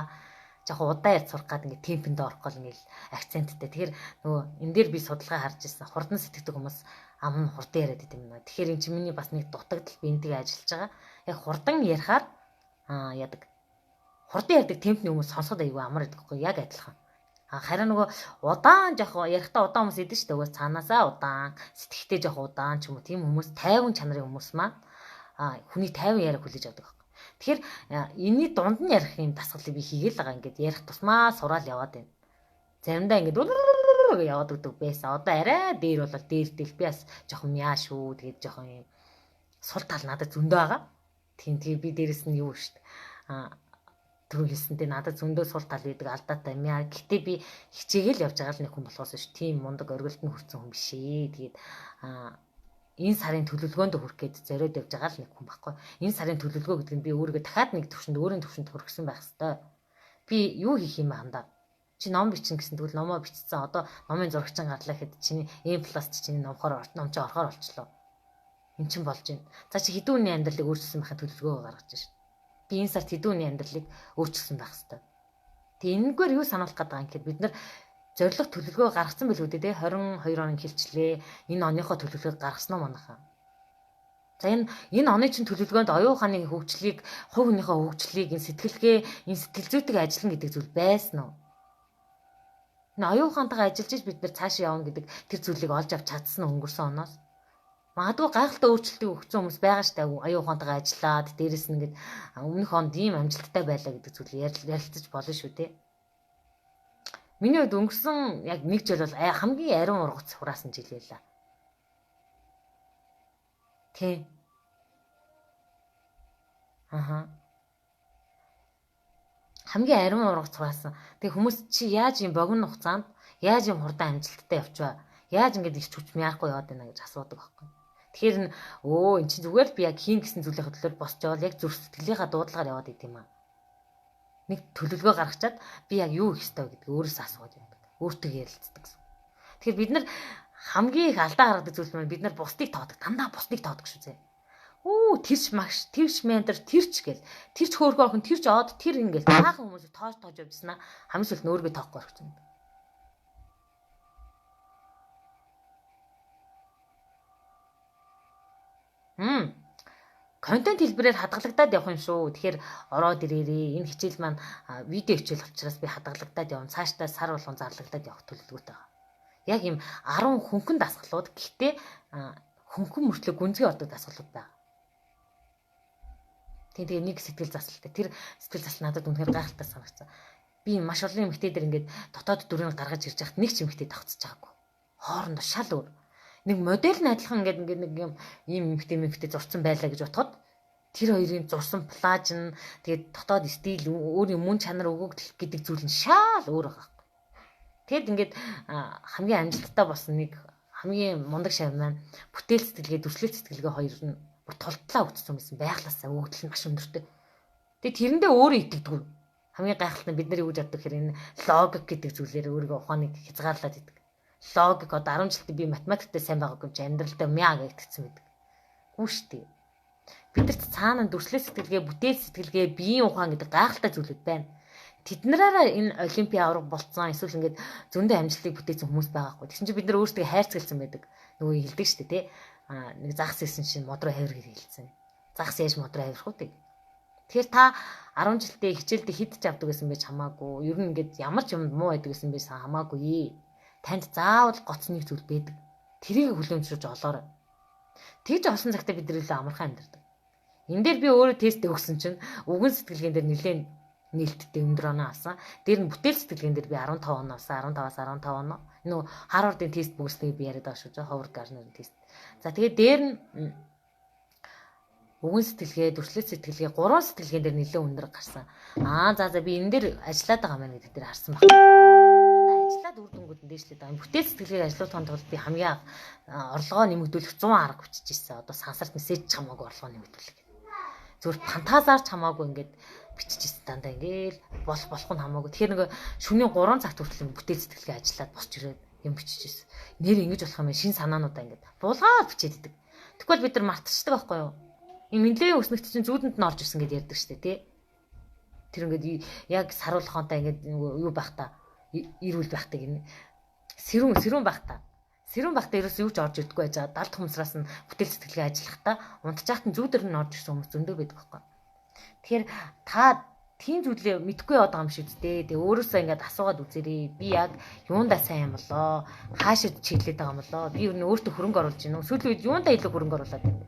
Жохо удаан ярьж сурах гад ингээ темпэнд орох гол ингээл акценттэй. Тэгэхээр нөгөө энэ дээр би судалгаа харж ирсэн. Хурдан сэтгэдэг хүмүүс ам нь хурдан яриад идэм юм аа. Тэгэхээр энэ чинь миний бас нэг дутагдал би энтэйг ажиллаж байгаа. Яг хурдан ярихаар яадаг. Хурдан ярьдаг темпний хүмүүс сонсоход аягүй амар байдаг хгүй яг адилхан. Харин нөгөө удаан жоох ярихдаа удаан хүмүүс идэв шүү дээ. Угаас цаанаасаа удаан, сэтгэхтэй жоох удаан ч юм уу тийм хүмүүс тайван чанарын хүмүүс маань хүний тайван яриаг хүлээж авдаг байхгүй. Тэгэхээр энэний дунд нь ярих юм дасгалыг би хийгээл байгаа. Ингээд ярих тусмаа сураал яваад байна. Заримдаа ингээд яваад өгдөг байсан. Одоо арай дээр болол дээр тэл би бас жоохон яа шүү. Тэгээд жоохон юм сул тал надад зөндөө байгаа. Тийм тэгээ би дээрэс нь юу шүү дээ. Түрүү хэлсэнтэй надад зөндөө сул тал байдаг алдаатай юм яа. Гэтэ би хичээгээл явж байгаа л нэг хүн болохоос ш тийм мундаг оргилд нь хүрсэн хүн биш ээ. Тэгээд энэ сарын төлөвлөгөөнд хүрэх гээд зориод явж байгаа л нэг хүн байхгүй. Энэ сарын төлөвлөгөө гэдэг нь би өөрийгөө дахиад нэг төвшөнд өөрийн төвшөнд хүргэсэн байх хэвээр. Би юу хийх юм бэ хандаа? Чи ном бичнэ гэсэн тэгвэл номоо бичсэн. Одоо номын зурагчин гарлаа гэхэд чиний M+ чиний номхоор ном чи орохоор болчлоо. Эн чинь болж байна. За чи хэдэн хүний амьдралыг өөрчилсөн байхын төлөвлөгөөгөө гаргаж шин. Би энэ сард хэдэн хүний амьдралыг өөрчилсөн байх хэвээр. Тэгээ энэгээр юу сануулах гээд байгаа юм гэхэд бид нар зорилго төлөвлөгөө гаргацсан билүү дээ 22 он эхэлчлээ. Энэ оныхоо төлөвлөгөөг гаргасан уу манайхаа? За энэ оны чинь төлөвлөгөөнд оюун ухааны хөгжлийг, хувь хүнийхээ хөгжлийг, энэ сэтгэлгээ, энэ сэтгэл зүйтэйг ажиллана гэдэг зүйл байсан уу? Энэ оюун ухаантайгаа ажиллаж иж бид нар цаашаа явна гэдэг тэр зүйлийг олж авч чадсан өнгөрсөн оноос. Магадгүй гайхалтай өөрчлөлтийг өгсөн хүмүүс байгаа штэ оюун ухаантайгаа ажиллаад дээрэс нь ингээд өмнөх онд ийм амжилттай байлаа гэдэг зүйлийг ярилцаж болно шүү дээ. Миний хувьд өнгөрсөн яг нэг жил бол хамгийн ариун ургац хураасан жил байлаа. Тий. Аха. Хамгийн ариун ургац хураасан. Тэгээ хүмүүс чи яаж юм богино хугацаанд яаж юм хурдан амжилттай явчваа? Яаж ингэж ирч хүч мяахгүй яваад байна гэж асуудаг байхгүй. Тэгэхээр н өө эн чинь зүгээр л би яг хийн гэсэн зүйлийн төлөөр босч явал яг зүрх сэтгэлийнхаа дуудлагаар яваад идэм юм аа. Нэг төлөвлөгөө гаргачаад би яг юу хийх ёстой гэдгийг өөрөөсөө асууад явдаг. Өөртөө ярилцдаг гэсэн. Тэгэхээр бид нар хамгийн их алдаа гаргадаг зүйл нь бид нар бусдыг тоодог. Дандаа бусдыг тоодог шүү зэ. Үү тэрч магш, тэрч ментор, тэрч гэл. Тэрч хөөрхөн охин, тэрч од, тэр ингээл цаахан хүмүүс тоож тоож явжснаа хамгийн сүүлд нь өөрийгөө тоохгүй орчихсон. Контент хэлбэрээр хадгалагдаад явах юм шүү. Тэгэхээр ороод ирээрээ. Энэ хичээл маань видео хичээл учраас би хадгалагдаад явна. Цаашдаа сар болгон зарлагдаад явах төлөвлөгөөтэй байгаа. Яг ийм 10 хөнгөн дасгалууд гэхдээ хөнгөн мөртлөө гүнзгий ордог дасгалууд байгаа. Тэгээ нэг сэтгэл заслалтай. Тэр сэтгэл заслал надад үнэхээр гайхалтай санагдсан. Би маш олон эмэгтэй дээр ингээд дотоод дүрийг гаргаж ирж байхад нэг ч эмэгтэй давхцаж байгаагүй. Хоорондоо шал өөр. Нэг модель нь адилхан ингээд ингээд нэг юм ийм эмэгтэй зурцсан байлаа гэж бодоход тэр хоёрын зурсан плаж нь тэгээд дотоод стил өөрийн мөн чанар өгөгдөл гэдэг зүйл нь шал өөр байгаа байхгүй. Тэгэд ингээд хамгийн амжилттай болсон нэг хамгийн мундаг шав маань бүтээл сэтгэлгээ, дүрслэл сэтгэлгээ хоёр нь бүр тултлаа өгдсөн байсан байглаасаа өгөгдөл нь маш өндөртэй. Тэгээд тэрэндээ өөрөө итгэдэг. Хамгийн гайхалтай нь бид нар юу гэж боддог гэхээр энэ логик гэдэг зүйлээр өөрийгөө ухааныг хязгаарлаад идэг. Логик одоо 10 жилдээ би математикт сайн байгаагүй юм чи амьдралдаа мяа гэж итгэсэн байдаг. Гүү штий. Бидэрт цаана дүрслэл сэтгэлгээ, бүтээл сэтгэлгээ, биеийн ухаан гэдэг гайхалтай зүйлүүд байна. Тэднэрээрээ энэ олимпийн аварга болцсон эсвэл ингээд зөндөө амжилтыг бүтээсэн хүмүүс байгаа хгүй. Тэгсэн чинь бид нар өөрсдөө хайрцагласан байдаг. Нөгөө хэлдэг штэ тий. Нэг загас исэн чинь мод руу хавир гэж хэлсэн. Загас яаж мод руу хавирах вэ? Тэгэхээр та 10 жилдээ хичээлдээ хэд ч авдаг гэсэн байж хамаагүй. Ер нь ингээд ямар ч юм муу байдаг гэсэн байж хамаагүй. Танд заавал гоц нэг зүйл байдаг. Тэрийг хүлээн зөвшөөрч олоорой. Тэгж олсон цагтаа бид нар илүү амархан амьдардаг. Энэ дээр би өөрөө тест өгсөн чинь үгэн сэтгэлгээн дээр нэлээд нээлттэй өндөр оноо авсан. Дээр нь бүтээл сэтгэлгээн дээр би 15 оноо авсан. 15-аас 15 оноо. Нөө Харвардын тест бүгснийг би яриад байгаа шүү дээ. Ховард Гарнерын тест. За тэгээд дээр нь үгэн сэтгэлгээ, дүрслэл сэтгэлгээ, гурван сэтгэлгээн дээр нэлээд өндөр гарсан. Аа за би энэ дээр ажиллаад байгаа юм байна гэдэг дээр харсан байна. Ажиллаад үр дүнгууд нь дээшлээд байгаа юм. Бүтээл сэтгэлгээг ажиллуулахын тулд би хамгийн орлогоо нэмэгдүүлэх 100 арга бичиж ирсэн. Одоо сансарт мессеж ч хамаагүй орлогоо нэмэгдүүлэх. Зүгээр фантазаар ч хамаагүй ингээд бичиж ирсэн дандаа ингээл болох нь хамаагүй. Тэгэхээр нөгөө шөнийн 3 цагт хүртэл бүтээл сэтгэлгээ ажиллаад босч ирээд юм бичиж ирсэн. Нэр ингэж болох юм шин санаануудаа ингээд буулгаад бичээд идэг. Тэгвэл бид нар мартчихдаг байхгүй юу? Энэ Менделеевийн өснөгт чинь зүүдэнд нь орж ирсэн гэдээ ярьдаг штэ тий. Тэр ингээд яг саруулхаантай ингээд юу байх та ирүүл байх та гинэ. Сэрүүн байх та. Сэрүүн байхдаа ерөөсөө юу ч орж ирдэггүй байж байгаа. Далд хумсраас нь бүтээл сэтгэлгээ ажиллахдаа унтчихад нь зүүдэр нь орж ирсэн хүмүүс зөндөө байдаг байхгүй. Тэгэхээр та тийм зүйлээ мэдэхгүй яваад байгаа юм шиг үсттэй. Тэгээ өөрөөсөө ингээд асуугаад үзээрэй. Би яг юундаа сайн юм болоо? Хаашаа чиглээд байгаа юм болоо? Би ер нь өөртөө хөрөнгө оруулж гинөө. Сүүлийн үед юундаа илүү хөрөнгө оруулаад байна бэ?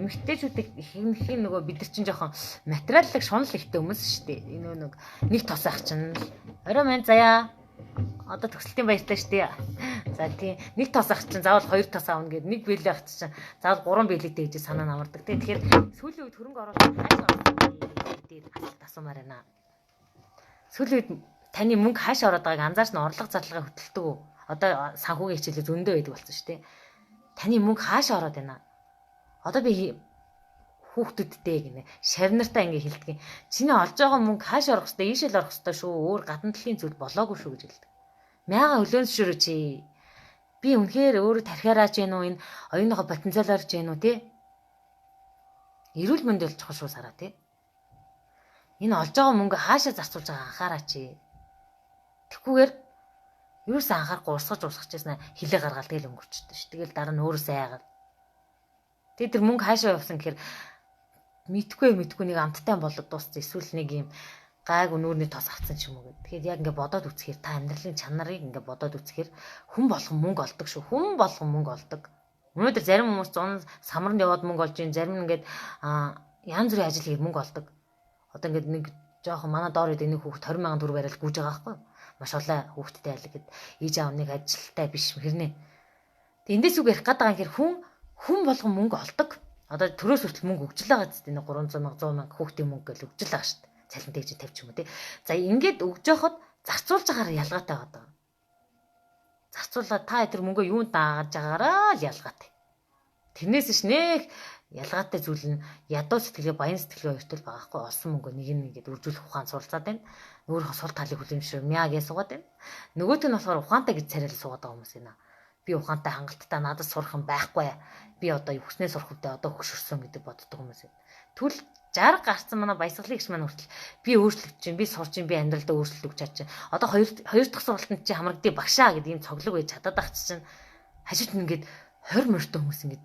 Эмэгтэйчүүдийг ихэнх нөгөө бид нар чинь жоохон материаллык шунал ихтэй хүмүүс шүү дээ. Энэ нэг тос ах чинь л орой мэн заяа. Одоо төгсөлтийн баяртай шүү дээ. За тийм нэг тос ах чинь заавал хоёр тос авна гэд нэг бэлэг ах чинь заавал гурван бэлэгтэй гэж санаа нь амардаг. Тэгэхээр сүүлийн үед хөрөнгө оруулах хаашаа дээр асуулт асуумаар байна. Сүүлийн үед таны мөнгө хаашаа ороод байгааг анзаарч нь орлого зарлагыг хөтэлдэг үү? Одоо санхүүгийн хичээлээ зөндөө байдаг болсон шүү дээ. Таны мөнгө хаашаа ороод байна? Одоо би хүүхдүүдтэй гинэ. Шавнартаа ингэ хэлдэг. Чиний олж байгаа мөнгө хаашаа орох хэвээр, ийшээ л орох хэвээр шүү. Өөр гадна талын зүйл болоогүй шүү гэж хэлдэг. Мяга хөлөөнсшөрөө чи. Би үнэхээр өөрөө тархиараач гэнэ үү, энэ оюуныхоо потенциалаар ч гэнэ үү те? Эрүүл мэнд бол чухал шүү сараа те. Энэ олж байгаа мөнгө хаашаа зарцуулж байгаа анхаараач. Тэгхгүйгээр юусэн анхаарахгүй урсгаж урсгаж яснаа хилээ гаргаал тэгэл өнгөрчдөг ш. Тэгэл дараа нь өөрөөсөө айгаад. Тэгээ тэр мөнгө хаашаа явсан гэхээр мэдхгүй нэг амттай болоод дууссан. Эсвэл нэг юм гайгүй нүүрний тос авцсан ч юм уу гэд. Тэгэхээр яг ингээ бодоод үзэхээр та амьдралын чанарыг ингээ бодоод үзэхээр хүн болгон мөнгө олдог шүү. Хүн болгон мөнгө олдог. Өнөөдөр зарим хүмүүс 100 самранд яваад мөнгө олж ийн, зарим нь ингээд янз бүрийн ажил хийгээд мөнгө олдог. Одоо ингээд нэг жоохон манай доор идэг нэг хүүхэд 20 мянган төгрөг барайл гүйж байгаа байхгүй юу? Маш олон хүүхэдтэй айлаг гэд ээж аав нэг ажилтай биш хэрнээ. Тэг эндээс үг ярих гээд байгаа юм хэрэг хүн болгон мөнгө олдог. Одоо төрөөс хүртэл мөнгө өгч л байгаа зү 300 мянга 100 мянга хүүхдийн мөнгө гэж өгч л байгаа шүү дээ. Цалин тэгж тавьч юм уу те. За ингээд өгж явахад зарцуулж байгаагаар ялгаатай байгаа. Зарцуулаад та тэр мөнгөө юунд даагаж байгаагаараа л ялгаатай. Тэрнээс ш нэх ялгаатай зүйл нь ядуу сэтгэлгээ баян сэтгэлгээ хоёрт л байгаа хгүй. Олсон мөнгөө нэг нь ингээд үржүүлэх ухаан суралцаад байна. Өөрийнхөө сул талыг хүлэмжшүүр мяа гэж суугаад байна. Нөгөөх нь болохоор ухаантай гэж царайл суугаад байгаа хүмүүс байна. Би ухаантай хангалттай надад сурах юм байхгүй. Би одоо хүснээ сурах үедээ одоо хөгшөрсөн гэдэг боддог хүмүүс байна. Тэгвэл 60 гарцсан манай баясгалын гиш маань хүртэл би өөрчлөгдөж чинь, би сурч чинь, би амьдралдаа өөрчлөлт өгч чадчих. Одоо хоёр дахь сургалтанд чи хамрагдъя багшаа гэдэг ийм цоглог байж чадаад байх чинь хажууд нь ингээд 20 морьтой хүмүүс ингээд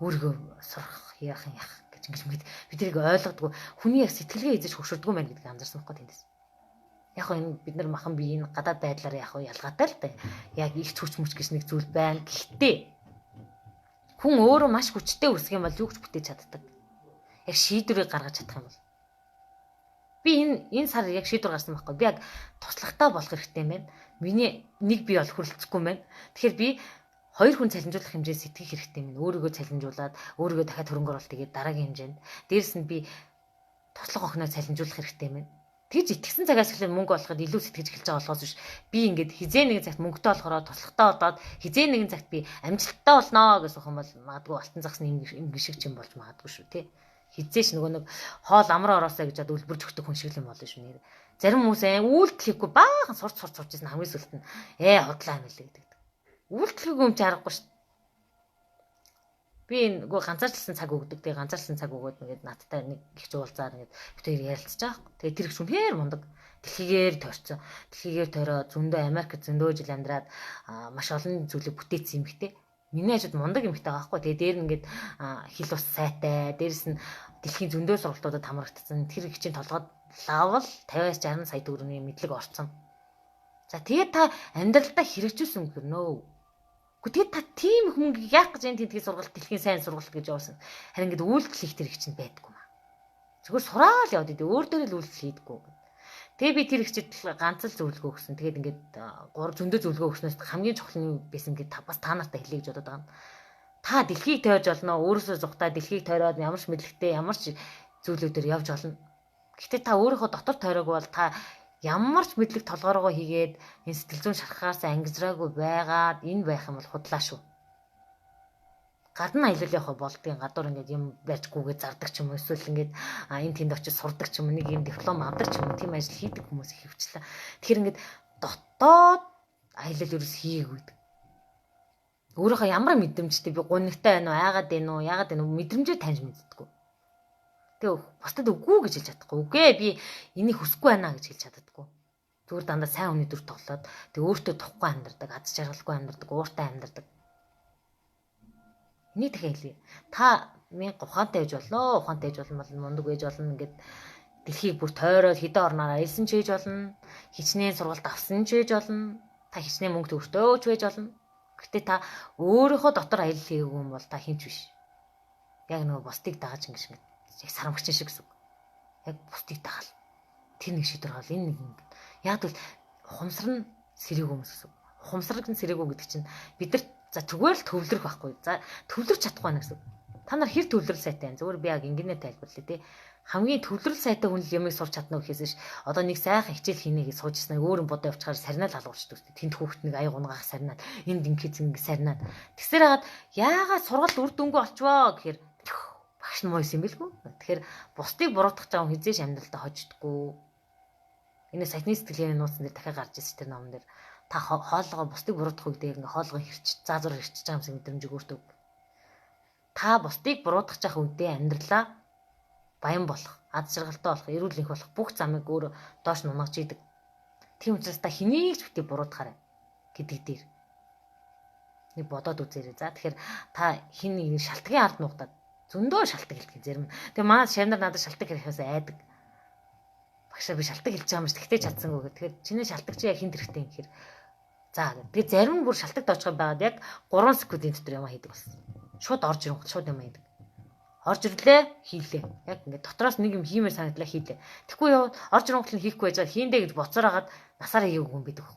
өөрийгөө сурах яах юм яах гэж ингэж ингээд бид тэрийг ойлгодгүй. Хүний яг сэтгэлгээ эзэж хөгшөрдгөө мэн гэдгийг анзаарсан байхгүй тэндээс. Яг хөө энэ бид нар махан бие энэ гадаад байдлаар яг хөө ялгаатай л дээ. Яг их хүч мөч гэж нэг зүйл байна. Гэхдээ хүн өөрөө маш хүчтэй өсөх юм бол юу ч бүтээж чаддаг. Яг шийдвэрийг гаргаж чадах юм бол. Би энэ сар яг шийдвэр гаргасан байхгүй. Би яг туслахтаа болох хэрэгтэй юм байна. Миний нэг бие бол хүрлцэхгүй юм байна. Тэгэхээр би хоёр хүн цалинжуулах хэмжээ сэтгэх хэрэгтэй юм. Өөрийгөө цалинжуулаад өөрийгөө дахиад хөрөнгө оруулалт хийгээд дараагийн хэмжээнд. Дээрэс нь би туслах охиноо цалинжуулах хэрэгтэй юм байна. Тэгж итгэсэн цагаас эхлээд мөнгө олоход илүү сэтгэж эхэлж байгаа болохоос биш. Би ингээд хизээ нэгэн цагт мөнгөтэй болохоор туслахтаа болоод хизээ нэгэн цагт би амжилттай болно гэсэн юм бол магадгүй алтан загсны юм шиг ч юм болж магадгүй шүү тий. Хизээш нөгөө нэг хоол амар ороосаа гэж бод үлбэрж өгдөг хүн шиг л юм болно шүү нэр. Зарим хүмүүс үйлдэл хийхгүй баахан сурч сурч сурч ирсэн хамгийн сүүлд нь худлаа юм лээ гэдэг. Үйлдэл хийхгүй юм чи аргагүй шүү. Би нөгөө ганцаарчлсан цаг өгдөг. Тэгээ ганцаарчлсан цаг өгөөд ингээд надтай нэг их уулзаад ингээд бид хоёр ярилцж байгаа. Тэгээ тэр их үнэхээр мундаг. Дэлхийгээр тойрцсон. Дэлхийгээр тойроо зөндөө Америк зөндөө жил амьдраад маш олон зүйлийг бүтээсэн юм хтэй. Миний хажууд мундаг юм хтэй байгаа байхгүй. Тэгээ дээр нь ингээд хил ус сайтай. Дээрэс нь дэлхийн зөндөө сургалтуудад хамрагдсан. Тэр их чинь толгойд лавл 50-аас 60 сая төгрөгийн мэдлэг орцсон. За тэгээд та амьдралдаа хэрэгжүүлсэн гэрнөө. Гэхдээ тэгээд та тийм их мөнгө яах гэж энэ тентгийн сургалт дэлхийн сайн сургалт гэж явуулсан. Харин ингээд үйлдэл хийх тэр их чинь байдаггүй маа. Зүгээр сураал яваад идэв. Өөр дээр л үйлдэл хийдэггүй. Тэгээ би тэр ихчэд ганц л зөвлөгөө өгсөн. Тэгээд ингээд гур зөндөө зөвлөгөө өгснөөс хамгийн чухал нь юу байсан гэд бас та нартай хэлье гэж бодод байгаа юм. Та дэлхийг тойрж олно. Өөрөөсөө зугтаа дэлхийг тойроод ямар ч мэдлэгтэй ямар ч зүйлүүдээр явж олно. Гэхдээ та өөрийнхөө дотор тойроогүй бол та ямар ч мэдлэг толгоороо хийгээд энэ сэтгэл зүйн шархаас ангижраагүй байгаад энэ байх юм бол худлаа шүү. Гадна аялал явах болдгийн гадуур ингээд юм барьжгүйгээ зардаг ч юм уу эсвэл ингээд энэ тэнд очиж сурдаг ч юм уу нэг юм диплом авдаг ч юм уу тийм ажил хийдэг хүмүүс их хөвчлээ. Тэгэхээр ингээд дотоод аялал ерөөс хийгээгүй. Өөрийнхөө ямар мэдрэмжтэй би гунигтай байна уу, айгаад байна уу, яагаад байна уу мэдрэмжээ таньж мэддэггүй. Тэгээ бусдад үгүй гэж хэлж чадахгүй. Үгүй би энийг хүсэхгүй байна гэж хэлж чаддаггүй. Зүгээр дандаа сайн хүний дүр тоглоод тэгээ өөртөө тухгүй амьдардаг, аз жаргалгүй амьдардаг, ууртай амьдардаг. Энийг дахиад хэлье. Та мянга ухаантай байж болно, ухаантай байж болно, мундаг байж болно ингээд дэлхийг бүр тойроод хэдэн орноор аялсан ч байж болно, хичнээн сургалт авсан ч байж болно, та хичнээн мөнгө төгрөгтэй ч байж болно. Гэтэ та өөрийнхөө дотор аялал хийгээгүй юм бол та хинч биш. Яг нөгөө бусдыг дагаж ингэж ингэ яг сарамгчин шиг гэсэн үг. Яг бусдыг дагаал. Тэр нэг шийдвэр гаргал энэ нэг ингэ. Яг л ухамсар нь сэрээгүй хүмүүс гэсэн үг. Ухамсарг нь сэрээгүй гэдэг чинь бид нар за зүгээр л төвлөрөх байхгүй. За төвлөрч чадахгүй байна гэсэн үг. Та нар хэр төвлөрөл сайтай байна? Зүгээр би яг ингэнэ тайлбарлая тий. Хамгийн төвлөрөл сайтай хүн л юмыг сурч чадна гэхээс ш одоо нэг сайхан хичээл хийнэ гэж сууж ирсэн өөр юм бодоо явчихаар сарнаад халуурчдаг үстэй. Тэнд хүүхэд нэг аяг унгаах сарнаад энд ингэж ингэ сарнаад. Тэгсээр хагаад яагаад сургалт үр дүнгүй олчвоо гэхээр багш нь муу юм бэлгүй. Тэгэхээр бусдыг буруутгах жаа хизээш амьдралдаа хождгоо. Энэ саяхны сэтгэлгээний нууцсан дээр дахиад гарч ирсэн тэр номон дээр Та хооллогоо бусдыг буруутгах үедээ ингээ хооллогоо хэрч заазуур хэрчиж байгаа юм шиг мэдрэмжийг өөртөө. Та бусдыг буруутгах чах үедээ амьдралаа баян болох, ад жаргалтай болох, эрүүл энх болох бүх замыг өөрөө доош нь унагаж идэг. Тийм учраас та хэнийг ч битгий буруутгаарай гэдэг дээр нэг бодоод үзээрэй. За тэгэхээр та хин нэг шалтгаан ард нуугдаад зөндөө шалтгаан хэлдэг зарим. Тэгээ манай шавнар надад шалтгаан хэрэгээс айдаг. Багшаа би шалтгаан хэлж байгаа юм шиг тэгтээ чадсангүй гэх. Тэгэхээр чиний шалтгаан чи яг хин тэрхтэй юм гэхээр за тэгээ зарим нь бүр шалтгаан дооцгой байгаад яг 3 секундын дотор юм хийдэг болсон. Шууд орж ирэнгүүт шууд юм хийдэг. Орж ирлээ хийлээ. Яг ингээд дотроос нэг юм хиймээр санагдлаа хийлээ. Тэгэхгүй яа орж ирэнгүүт нь хийхгүй байж байгаа хийндэ гэж боцоор хагаад насаараа хийгээгүй юм байдаг.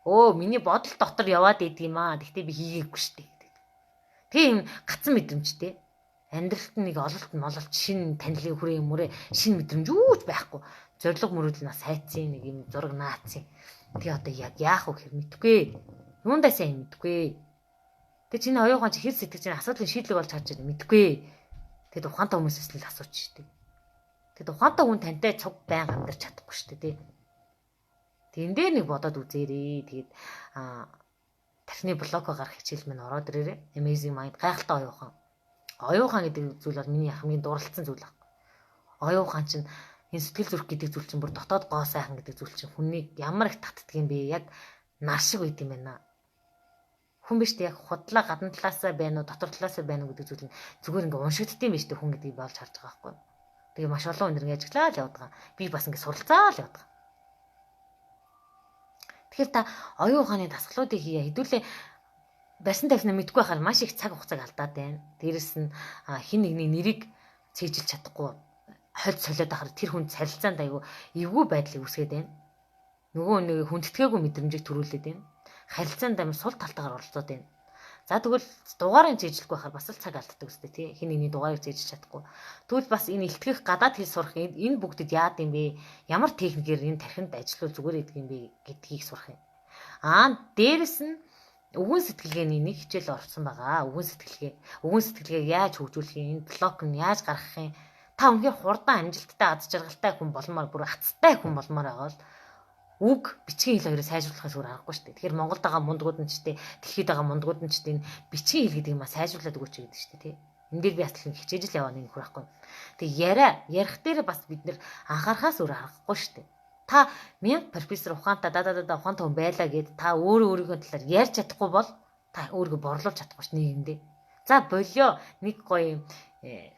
Өө миний бодол дотор яваад идэг юм аа. Тэгтээ би хийгээгүй штэ гэдэг. Тийм гацсан мэдрэмжтэй. Амьдралт нэг ололт мололт шин танилын хүрээ юм үрээ шин мэдрэмж юу ч байхгүй. Зориг мөрөөдөл нас хайцсан нэг юм зураг наацсан. Тэгээ одоо яг яах вэ гэхэр мэдгүй. Юундаа сайн мэдгүй. Тэгээ чиний оюухан чи хэр сэтгэж чинь асуудлын шийдлэг болж харж байна мэдгүй. Тэгэд ухаантай хүмүүсээс л асууч штэ. Тэгэд ухаантай хүн тантай цуг байнга амьдарч чадахгүй штэ тий. Тэн дээр нэг бодоод үзээрэй. Тэгээд тархины блоко гарах хичээл минь ороод ирээрэй. Amazing Mind гайхалтай оюухан. Оюухан гэдэг зүйл бол миний хамгийн дурлалцсан зүйл баг. Оюухан чинь энэ сэтгэл зүрх гэдэг зүйл чинь бүр дотоод гоо сайхан гэдэг зүйл чинь хүнийг ямар их татдаг юм бэ? Яг нар шиг байд юм байна. Хүн биш үү яг худлаа гадна талаасаа байна уу, дотор талаасаа байна уу гэдэг зүйл нь зүгээр ингээ уншигддсан биш үү хүн гэдгийг болж харж байгаа байхгүй. Тэгээ маш олон хүн ингээ ажиглаа л явдаг. Би бас ингээ суралцаа л явдаг. Тэгэхээр та оюун ухааны дасгалуудыг хийе. Хэдүүлээ барьсан тавьснаа мэдгүй байхаар маш их цаг хугацааг алдаад байна. Дээрэс нь хин нэгний нэрийг цээжилж чадахгүй хольд солиод ахаар тэр хүн царилцаанд айгүй эвгүй байдлыг үүсгээд байна. Нөгөө нэг хүндэтгээгүй мэдрэмжийг төрүүлээд байна. Харилцаанд амар сул талтайгаар оролцоод байна. За тэгвэл дугаарыг цээжлэхгүй байхаар бас л цаг алддаг үстэй тий. Хин нэгний дугаарыг цээжиж чадахгүй. Тэгвэл бас энэ илтгэх гадаад хэл сурах энэ бүгдэд яад юм бэ? Ямар техникээр энэ тархинд ажиллавал зүгээр идэх юм бэ гэдгийг сурах юм. Аа дээрэс нь үгэн сэтгэлгээний нэг хичээл орсон байгаа. Үгэн сэтгэлгээ. Үгэн сэтгэлгээг яаж хөгжүүлэх юм? Энэ блок нь яаж гаргах юм? Та үнэхээр хурдан амжилттай аз жаргалтай хүн болмоор бүр ацтай хүн болмоор байгаа бол үг бичгийн хэл хоёроо сайжруулахаас өөр аргагүй шүү дээ. Тэгэхээр Монголд байгаа мундгууд нь ч тий, дэлхийд байгаа мундгууд нь ч тий энэ бичгийн хэл гэдэг юм а сайжруулад өгөөч гэдэг шүү дээ тий. Энэ дээр би бас хичээж л яваа нэг нөхөр байхгүй. Тэг яриа ярих дээр бас бид нэр анхаарахаас өөр аргагүй шүү дээ. Та мянга профессор ухаантай да да да ухаантай хүн байлаа гэд та өөрөө өөрийнхөө талаар ярьж чадахгүй бол та өөрийгөө борлуулж чадахгүй ш нийгэмдээ. За болио нэг гоё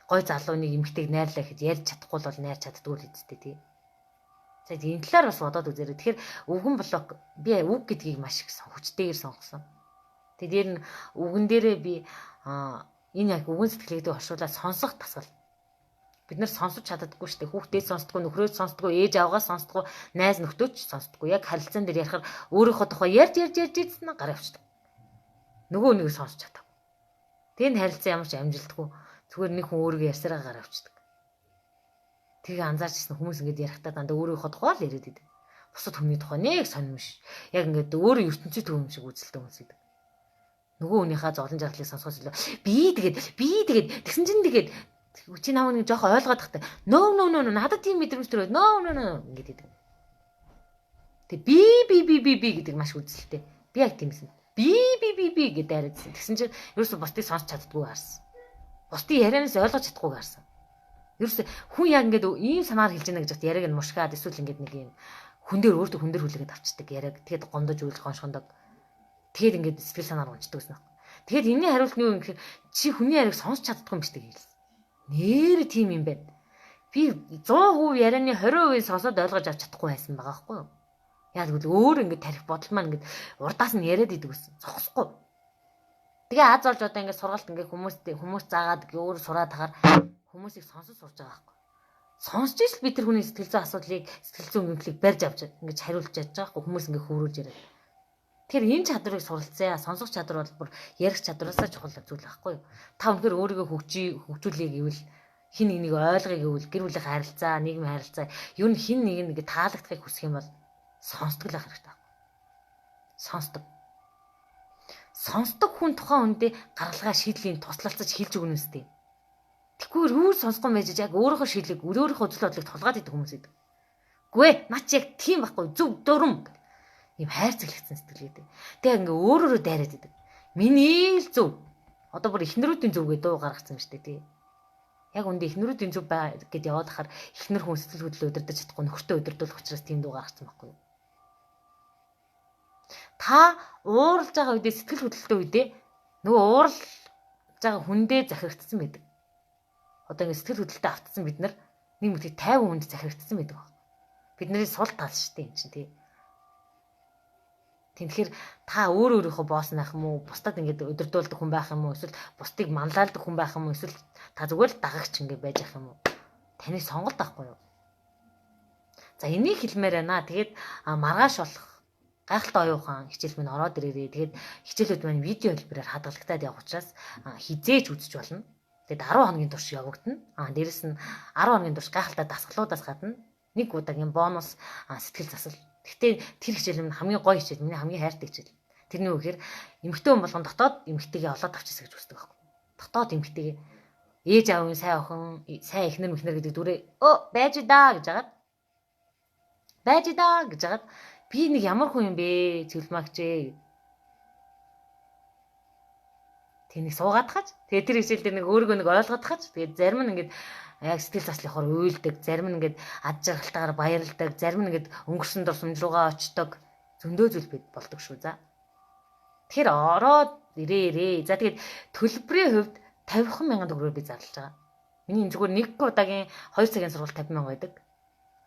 гой залуу нэг эмэгтэйг найрлаа гэхэд ярьж чадахгүй бол найр чаддгүй л үсттэй тий. За энэ талаар бас бодоод үзээрэй. Тэгэхээр үгэн блок би үг гэдгийг маш их хүчтэйгээр сонгосон. Тэгээ дээр нь үгэн дээрээ би энэ яг үгэн сэтгэлгээтэй оршуулаад сонсох дасгал. Бид нар сонсож чаддаггүй шүү дээ. Хүүхдээс сонсдгоо, нөхрөөс сонсдгоо, ээж аваагаас сонсдгоо, найз нөхдөөч сонсдгоо. Яг харилцаан дээр ярихаар өөрийнхөө тухай ярьж ярьж ярьж ийдсэн нь гараа явчихдаг. Нөгөө нэг сонсч чадав. Тэгээ энэ харилцаа ямар ч амжилтгүй. Зүгээр нэг хүн өөрийгөө ярьсараа гараа явчихдаг. Тэгээ анзаарч ирсэн хүмүүс ингээд ярихдаа дандаа өөрийнхөө тухай л яриад идэг. Бусад хүний тухай нэг сонирм биш. Яг ингээд өөрөө ертөнцийн төв юм шиг үзэлтэй хүмүүс идэг. Нөгөө хүнийхээ зовлон жаргалыг сонсохоос илүү би тэгээд тэгсэн чинь тэгээд чи намайг нэг жоох ойлгоод тахтай. No no no надад тийм мэдрэмж төрөө. No no no ингээд идэг. Тэг би би би би би гэдэг маш үзэлтэй. Би яг тиймсэн. Би би би би гэдээ дайраадсэн. Тэгсэн чинь ерөөсө бусдыг сонсч чаддгүй гарсан. Бусдын ярианаас ойлгож чадахгүй гарсан. Ерөөсө хүн яг ингээд ийм санаар хэлж яана гэж бат яриаг нь мушгаад эсвэл ингээд нэг юм хүн дээр өөртөө хүн дээр хүлээгээд авчдаг яриаг. Тэгэд гомдож үйл гоншгондог. Тэгэд ингээд сэтгэл санаар унцдаг гэсэн. Тэгэд энэний хариулт нь юу юм гэхээр чи хүний яриаг сонсч чаддгүй юм биш үү хэлсэн. Нэр тийм юм байна. Би 100% ярианы 20% сонсоод ойлгож авч чадахгүй байсан байгаа байхгүй юу? Яг тэгвэл өөр ингээд тарих бодол маань ингээд урдаас нь яриад идэг гэсэн. Зогсохгүй. Тэгээ аз олж одоо ингээд сургалт ингээд хүмүүс заагаад өөр сураад тахаар хүмүүсийг сонсож сурж байгаа байхгүй. Сонсч ижил би тэр хүний сэтгэл зүйн асуудлыг сэтгэл зүйн гэмтлийг барьж авч ингэж хариулж чадж байгаа байхгүй. Хүмүүс ингээд хөрөөж яриад. Тэгэхээр энэ чадварыг суралцъя. Сонсох чадвар бол бүр ярих чадвараасаа чухал зүйл байхгүй юу? Та үнэхээр өөрийгөө хөгжүүлэе гэвэл хин нэг нэг ойлгоё гэвэл гэр бүлийн харилцаа, нийгмийн харилцаа, ер нь хин нэг нэг таалагдахыг хүсэх юм бол сонсдог л байх хэрэгтэй. Сонсдог. Сонсдог хүн тухайн хүндээ гаргалгаа шийдлийн туслалцаж хэлж өгнө үстэй. Тэгэхгүй юу сонсохгүй байж яг өөрийнхөө шийдлийг, өөрийнхөө үзэл бодлыг тулгаад идэх хүмүүс идэг. Гүй ээ, наач яг тийм байхгүй, зөв дурм. Ийм хайрцаглагдсан сэтгэл гэдэг. Тэгээ ингээ өөр өөрө дайраад идэг. Миний л зөв. Одоо бүр эхнэрүүдийн зөв гэдэг дуу гаргацсан юм шүү дээ тий. Яг үндэ эхнэрүүдийн зөв бай гэд яваад хахаар эхнэр хүн сэтгэл хөдлөлөө удирдах чадахгүй нөхөртөө удирдуулах учраас тийм дуу гаргацсан байхгүй юу? Та ууралж байгаа үедээ сэтгэл хөдлөлтөй үедээ нөгөө ууралж байгаа хүндээ захирагдсан байдаг. Одоо ингэ сэтгэл хөдлөлтөд автсан бид нар нэг мөтгий 50 хүнд захирагдсан байдаг. Бидний сул тал шүү дээ энэ чинь тий. Тэгэхээр та өөр өөрийнхөө босс байх юм уу? Бусдад ингээд удирдуулдаг хүн байх юм уу? Эсвэл бусдыг манлайлдаг хүн байх юм уу? Эсвэл та зүгээр л дагагч ингээд байж ах юм уу? Таны сонголт байхгүй юу? За энийг хэлмээр байна. Тэгээд маргааш болох гайхалтай оюун ухаан хичээл минь ороод ирээрээ. Тэгээд хичээлүүд маань видео хэлбэрээр хадгалагдаад явах учраас хизээж үзэж болно. Тэгээд 10 хоногийн турш явагдана. Дээрэс нь 10 хоногийн турш гайхалтай дасгалуудаас гадна нэг удаагийн бонус сэтгэл засал. Гэхдээ тэр хичээл минь хамгийн гоё хичээл, миний хамгийн хайртай хичээл. Тэрний үгээр эмэгтэй хүн болгон дотоод эмэгтэйгээ олоод авчихсан гэж үздэг байхгүй. Дотоод эмэгтэйгээ ээж аавын сайн охин, сайн эхнэр мэхнэр гэдэг дүрээ байж даа гэж хагаад байж даа гэж хагаад би нэг ямар хүн юм бэ? Цэвэлмагч ээ. Тэнийг суугаад хаж. Тэгээ тэр хичээл дээр нэг өөрийгөө нэг ойлгоод хаж. Тэгээ зарим нь ингээд яг сэтгэл засал явахаар уйлдаг, зарим нь ингээд ад жаргалтайгаар баярлдаг, зарим нь ингээд өнгөрсөн дурсамж руугаа очдог. Зөндөө зүйл бид болдог шүү за. Тэгэхээр ороод ирээрээ. За тэгээд төлбөрийн хувьд 50 мянган төгрөгөөр би зарлаж байгаа. Миний энэ зүгээр нэг удаагийн 2 цагийн сургалт 50 мянга байдаг.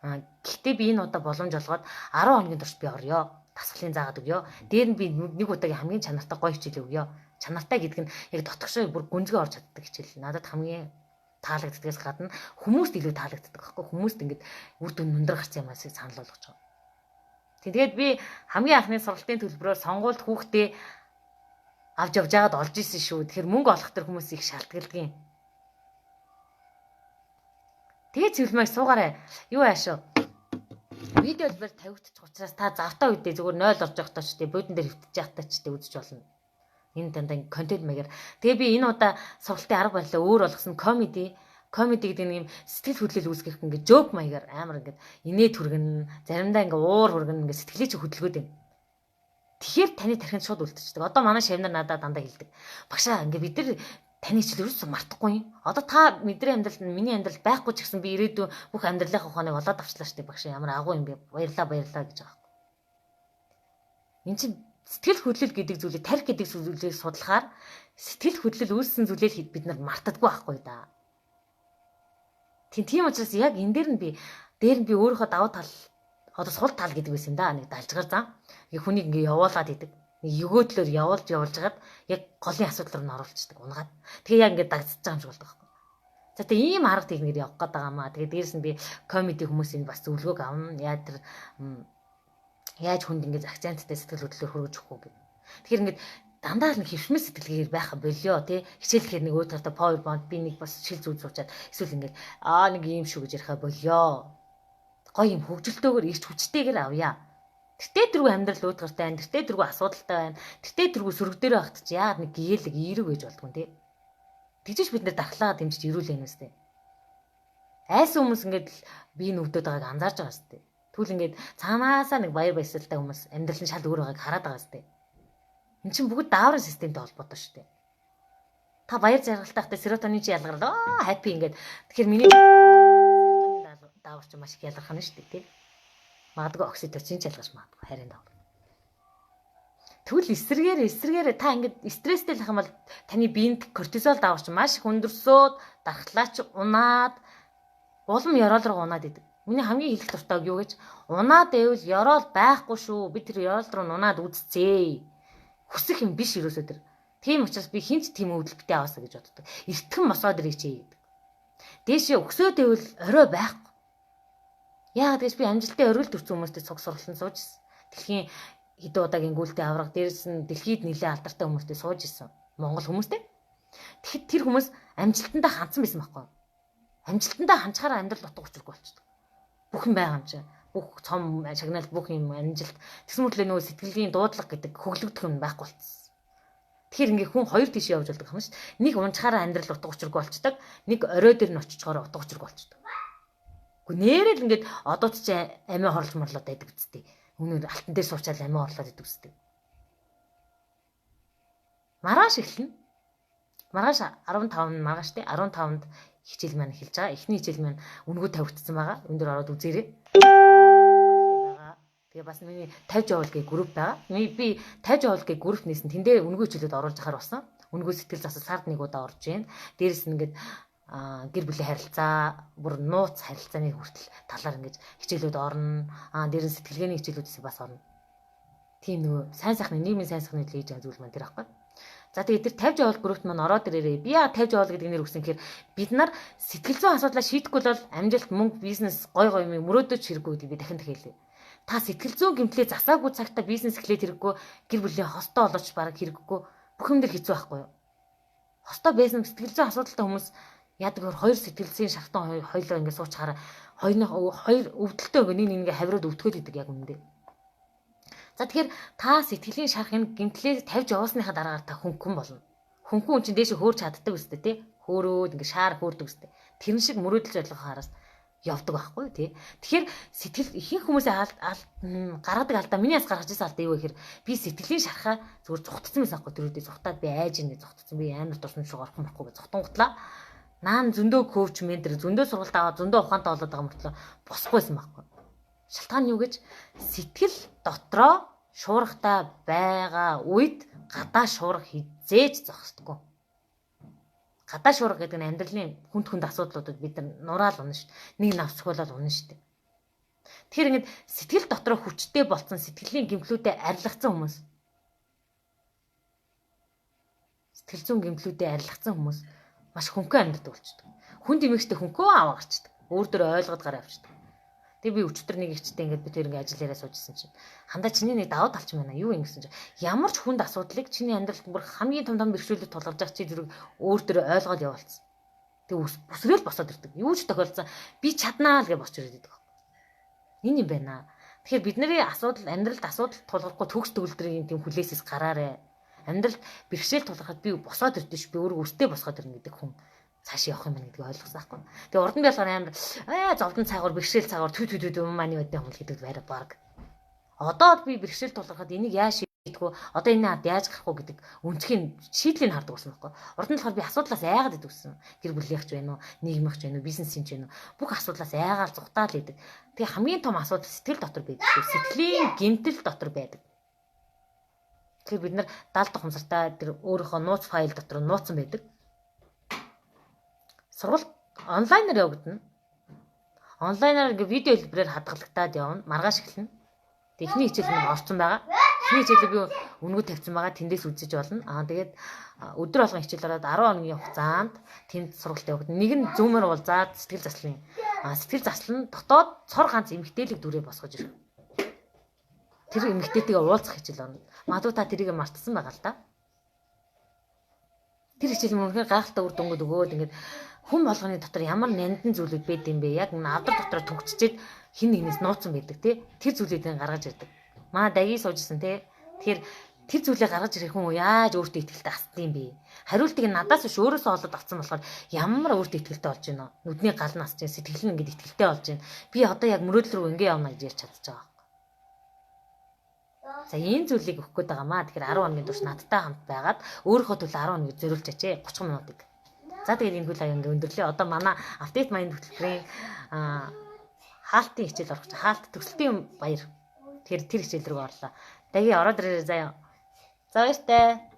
Гэхдээ би энэ удаа боломж олгоод 10 хоногийн турш би орё. Дасгалын заагаад өгье. Дээр нь би нэг удаагийн хамгийн чанартай гоё хичээл өгье. Чанартай гэдэг нь яг дотгошоо бүр гүнзгий орж чаддаг хичээл. Надад хамгийн таалагддагаас гадна хүмүүст илүү таалагддаг байхгүй. Хүмүүст ингээд үр дүн өндөр гарсан юм асыг санал болгож байгаа. Тэгээд би хамгийн анхны сургалтын төлбөрөөр сонгуульд хүүхдээ авч явж байгаад олж исэн шүү. Тэгэхээр мөнгө олох төр хүмүүс их шалтгалдгийн. Тэгээд цэвэлмэг суугаарай. Юу аашаа? Видео хэлбэр тавигдчих учраас та завтаа үедээ зүгээр 0 орж явахдаа ч тий буудан дээр хэвтэж явахдаа ч тий үзэж болно. Энэ дандаа контент маягаар. Тэгээ би энэ удаа сургалтын арга барилаа өөр болгосон комеди гэдэг нэг юм сэтгэл хөдлөл үүсгэх ингээд жоок маягаар амар ингээд инээ түргэн, заримдаа ингээд уур хүргэн ингээд сэтгэлээ чи хөдөлгөөд байна. Тэгэхээр таны тархинд шууд үлдчихдэг. Одоо манай шавнар надад дандаа хэлдэг. Багшаа ингээд бид нар таны хичээл ерөөсөө мартахгүй юм. Одоо та мэдрийн амьдрал миний амьдрал байхгүй ч гэсэн би ирээдүйн бүх амьдралынхаа ухааныг олоод авчлаа штэ багш ямар агуу юм бэ. Баярлаа баярлаа гэж байгаа. Энд чинь сэтгэл хөдлөл гэдэг зүйлийг тарих гэдэг зүйлийг судлахаар сэтгэл хөдлөл үүссэн зүйлийг бид нар мартадаггүй байхгүй да. Тийм учраас яг энэ дээр нь би өөрийнхөө давуу тал одоо сул тал гэдэг байсан юм да. Нэг далжгаар зам. Ингээ хүнийг ингээ явуулаад идэг. Нэг өгөөдлөөр явуулж жагаад яг голын асуудал руу н оруулцдаг унгаад. Тэгээ яг ингээ дагцж байгаа юм шиг болдог байхгүй. За тэгээ ийм арга техникээр явах гээд байгаа маа. Тэгээ дээрэс нь би комеди хүмүүсийн бас зөвлөгөөг авна. Яа тэр яаж хүнд ингээ акценттай сэтгэл хөдлөлөөр хөргөж өгөх үү гэх. Тэгэхээр ингээд дандаа л нэг хөвшмөл сэтгэлгээр байха болио тий. Хичээлэхээр нэг өөдгөртө PowerPoint би нэг бас шил зүүж суучаад эсвэл ингээд нэг ийм шүү гэж яриха болио. Гоё юм хөгжилтөөгөр ирч хүчтэйгээр авъя. Тэртээ тэргүй амьдрал өөдгөртэй байна. Тэртээ тэргүй асуудалтай байна. Тэртээ тэргүй сөрөг дээр байхад чи яагаад нэг гээлэг эерэг байж болдгоо тий. Тэгжиж бид нэр дархлаа дэмжиж ирүүлэх юм өстэй. Айсан хүмүүс ингээд би нүвдөд байгааг анзаарч байгаа сте. Тэгвэл ингээд цаанаасаа нэг баяр баясгалтай хүмүүс амьдрал нь шал өөр байгааг хараад байгаа сте. Энд чинь бүгд дааврын системтэй холбоотой шүү дээ. Та баяр жаргалтай байхдаа серотонин чи ялгарл хаппи ингээд. Тэгэхээр миний серотонин даавар чи маш их ялгарх нь шүү дээ тий. Магадгүй окситоцин ч ялгарч магадгүй харин даавар. Тэгвэл эсрэгээр та ингээд стресстэй л юм бол таны биед кортизол даавар чи маш их өндөрсөөд дархлаач унаад улам ёроол руу унаад идэг. Миний хамгийн хэлэх дуртай үг юу гэж унаад байвал ёроол байхгүй шүү. Би тэр ёроол руу унаад үзцээ. Хүсэх юм биш ерөөсөө тэр. Тийм учраас би хинч тийм өвдөл битээ аваасаа гэж боддог. Эртхэн босоод ирэх чий гэдэг. Дээшээ өксөөд байвал орой байхгүй. Яагаад гэж би амжилттай оргил төрсэн хүмүүстэй цуг сургалтанд сууж ирсэн. Дэлхийн хэдэн удаагийн гүйлтэй авраг дээрээс нь дэлхийд нэлээд алдартай хүмүүстэй сууж ирсэн. Монгол хүмүүстэй. Тэгэхэд тэр хүмүүс амжилтандаа хандсан байсан байхгүй юу? Амжилтандаа ханчхаараа амьдрал утга учиргүй болчихдог. Бүх юм байгаа юм чинь. Бүх цом шагнал бүх юм амжилт. Тэгсэн мөртлөө нөгөө сэтгэлийн дуудлага гэдэг хөглөгдөх юм байхгүй болчихсон. Тэгэхээр ингээ хүн хоёр тийш явж болдог юм шүү дээ. Нэг унчхаараа амьдрал утга учиргүй болчдөг. Нэг орой дээр нь очичхоор утга учиргүй болчдөг. Гэхдээ нэрэл ингээд одууд чи амиа хорлож морлоод байдаг үсттэй. Үнээр алтан дээр суучаал амиа орлоод идэв үстэй. Маргааш эхэлнэ. Маргааш 15 нь маргааш тий 15-нд хичээл маань эхэлж байгаа. Эхний хичээл маань үнэгүй тавигдсан байгаа. Өндөр дээр ороод үзээрэй. Тэгээ бас миний 50 жовол гэх групп байгаа. Би 50 жовол гэх групп нээсэн. Тэндээ үнэгүй хичээлүүд оруулж ахаар болсон. Үнэгүй сэтгэл засал сард нэг удаа орж ийн. Дээрэс нь ингээд гэр бүлийн харилцаа, бүр нууц харилцааны хүртэл талаар ингэж хичээлүүд орно. Дээрэн сэтгэлгээний хичээлүүдээс бас орно. Тийм нөгөө сайн сайхны нийгмийн сайн сайхны төлөө хийж байгаа зүйл маань тэр аахгүй. За тэгээд тэр 50 жовол группт маань ороод ирээрээ. Би яа 50 жовол гэдэг нэр өгсөн гэхээр бид нар сэтгэл зүйн асуудлаа шийдэхгүй бол амжилт, мөнгө, бизнес, гой гой юм мөрөөдөж хэрэггүй гэдгийг би дахин дахин хэлье. Та сэтгэл зүйн гэмтлээ засаагүй цагта бизнес эхлээд хэрэггүй, гэр бүлийн хостой болооч бараг хэрэггүй, бүх юм дээр хэцүү байхгүй юу? Хостой байсан сэтгэл зүйн асуудалтай хүмүүс яадаг вэ? Хоёр сэтгэл зүйн шартан хоёлоо ингэ суучхаараа хоёр өвдөлтөө ингэ нэг нэг хавраад өвдгöd идэг яг үнэндээ. За тэгэхээр та сэтгэлийн шарх энэ гэмтлээ тавьж явуулсныхаа дараагаар та хөнгөн болно. Хөнгөн хүн чинь дээшээ хөөрч чаддаг үстэй тий. Хөөрөөд ингэ шаар хөөрдөг үстэй. Тэрэн шиг мөрөөдөл зорилгоо хараас явдаг байхгүй тий. Тэгэхээр сэтгэл ихэнх хүмүүсийн гаргадаг алдаа миний бас гаргаж ирсэн алдаа юу гэхээр би сэтгэлийн шархаа зүгээр зүхтцсан байсан байхгүй тэр үедээ зүхтаад би айж ингэ зүхтцсан би амар дурсан шиг орхон орохгүй гэж зүхтангутлаа. Наан зөндөө коуч ментор зөндөө сургалт аваад зөндөө ухаантай болоод байгаа мөртлөө босхгүйсэн байхгүй. Шалтгаан нь юу гэж сэтгэл дотроо шуурхтай байгаа үед гадаа шуурх хизээж зогсдоггүй. Гадаа шуурга гэдэг нь амьдралын хүнд хүнд асуудлуудад бид нар нураал унна шүү дээ. Нэг навсгуулаад унна шүү дээ. Тэгэхээр ингээд сэтгэл дотроо хүчтэй болцсон сэтгэлийн гэмтлүүдэд арилгацсан хүмүүс. Сэтгэл зүйн гэмтлүүдэд арилгацсан хүмүүс маш хөнгөн амьдардаг болчдөг. Хүнд эмэгтэй хөнгөө аваа гарчдаг. Өөр дөр ойлгоод гараа авчдаг. Тэгээ би өчтөр нэг ихчтэй ингээд би тэр ингээд ажил яриа суужсэн чинь хандаа чиний нэг давуу тал ч юм байна. Юу юм гэсэн чинь ямар ч хүнд асуудлыг чиний амьдралд бүр хамгийн том том бэрхшээлүүд тулгарч байгаа чи зүрэг өөр дөр ойлгоод явуулсан. Тэгээ бүсрээл босоод ирдэг. Юу ч тохиолдсон би чаднаа л гэж босч ирээд байдаг. Энэ юм байна. Тэгэхээр бидний асуудал амьдралд асуудал тулгархгүй төгс төгөлдрийн тийм хүлээсээс гараарэ. Амьдралд бэрхшээл тулгархад би босоод ирдэ ш би өөрөө өстэй босгоод ирнэ гэдэг хүн цааш явах юм байна гэдгийг ойлгосон байхгүй. Тэгээ урд нь би болохоор амар зовдон цаагаар бэрхшээл цаагаар түү түү түү мааны өдөө юм л гэдэг байра баг. Одоо би бэрхшээл тулгархад энийг яаж шийдэх вэ? Одоо энэ ад яаж гарах вэ гэдэг өнцгийн шийдлийг хардаг болсон байхгүй. Урд нь болохоор би асуудлаас айгаад идэг гэсэн. Гэр бүлийнх ч байна уу, нийгмийнх ч байна уу, бизнесийн ч байна уу. Бүх асуудлаас айгаал зугтаал идэг. Тэгээ хамгийн том асуудал сэтгэл дотор байдаг. Сэтгэлийн гэмтэл дотор байдаг. Тэгэхээр бид нар даалт ухамсартай тэр өөрийнхөө нууц файл дотор нууцсан байдаг. Сургалт онлайнаар явагдана. Онлайнаар ингээ видео хэлбэрээр хадгалагдаад явна. Маргааш эхэлнэ. Тэг эхний хичээл нь орсон байгаа. Эхний хичээлийг би үнэгүй тавьсан байгаа. Тэндээс үзэж болно. Тэгээд өдөр болгон хичээл ороод 10 хоногийн хугацаанд тэнд сургалт явагдана. Нэг нь Zoom-ээр уулзаад сэтгэл заслын. Сэтгэл засал нь дотоод цор ганц эмэгтэйлэг дүрээ босгож ирэх. Тэр эмэгтэйтэйгээ уулзах хичээл орно. Магадгүй та тэрийг мартсан байгаа л да. Тэр хичээл мөн үнэхээр гайхалтай үр дүнгууд өгөөд ингээд хүн болгоны дотор ямар нандин зүйлүүд байд юм бэ? Яг авдар дотор төгсчээд хин нэгнээс нууцсан байдаг тий. Тэр зүйлүүдийг гаргаж ирдэг. Манай даги суужсэн тий. Тэгэхээр тэр зүйлээ гаргаж ирэх хүн яаж өөртөө итгэлтэй асд юм бэ? Хариултыг нь надаас биш өөрөөсөө олоод авсан болохоор ямар өөртөө итгэлтэй болж байна вэ? Нүдний гал нь асч, сэтгэл нь ингээд итгэлтэй болж байна. Би одоо яг мөрөөдөл рүү ингэ явна гэж ярьж чадчих байгаа. За ийм зүйлийг өгөх гээд байгаа маа. Тэгэхээр 10 хоногийн турш надтай хамт байгаад өөрийнхөө төлөө 10 хоног зориулж ачээ 30 минутыг. За тэгээд энэ хөл аяа ингээ өндөрлөө. Одоо манай update mind хөтөлбөрийн хаалтын хичээл орох чинь хаалт төгсөлтийн баяр. Тэгэхээр тэр хичээл рүү орлоо. Даги ороод ирээрэй заяа. За баяртай.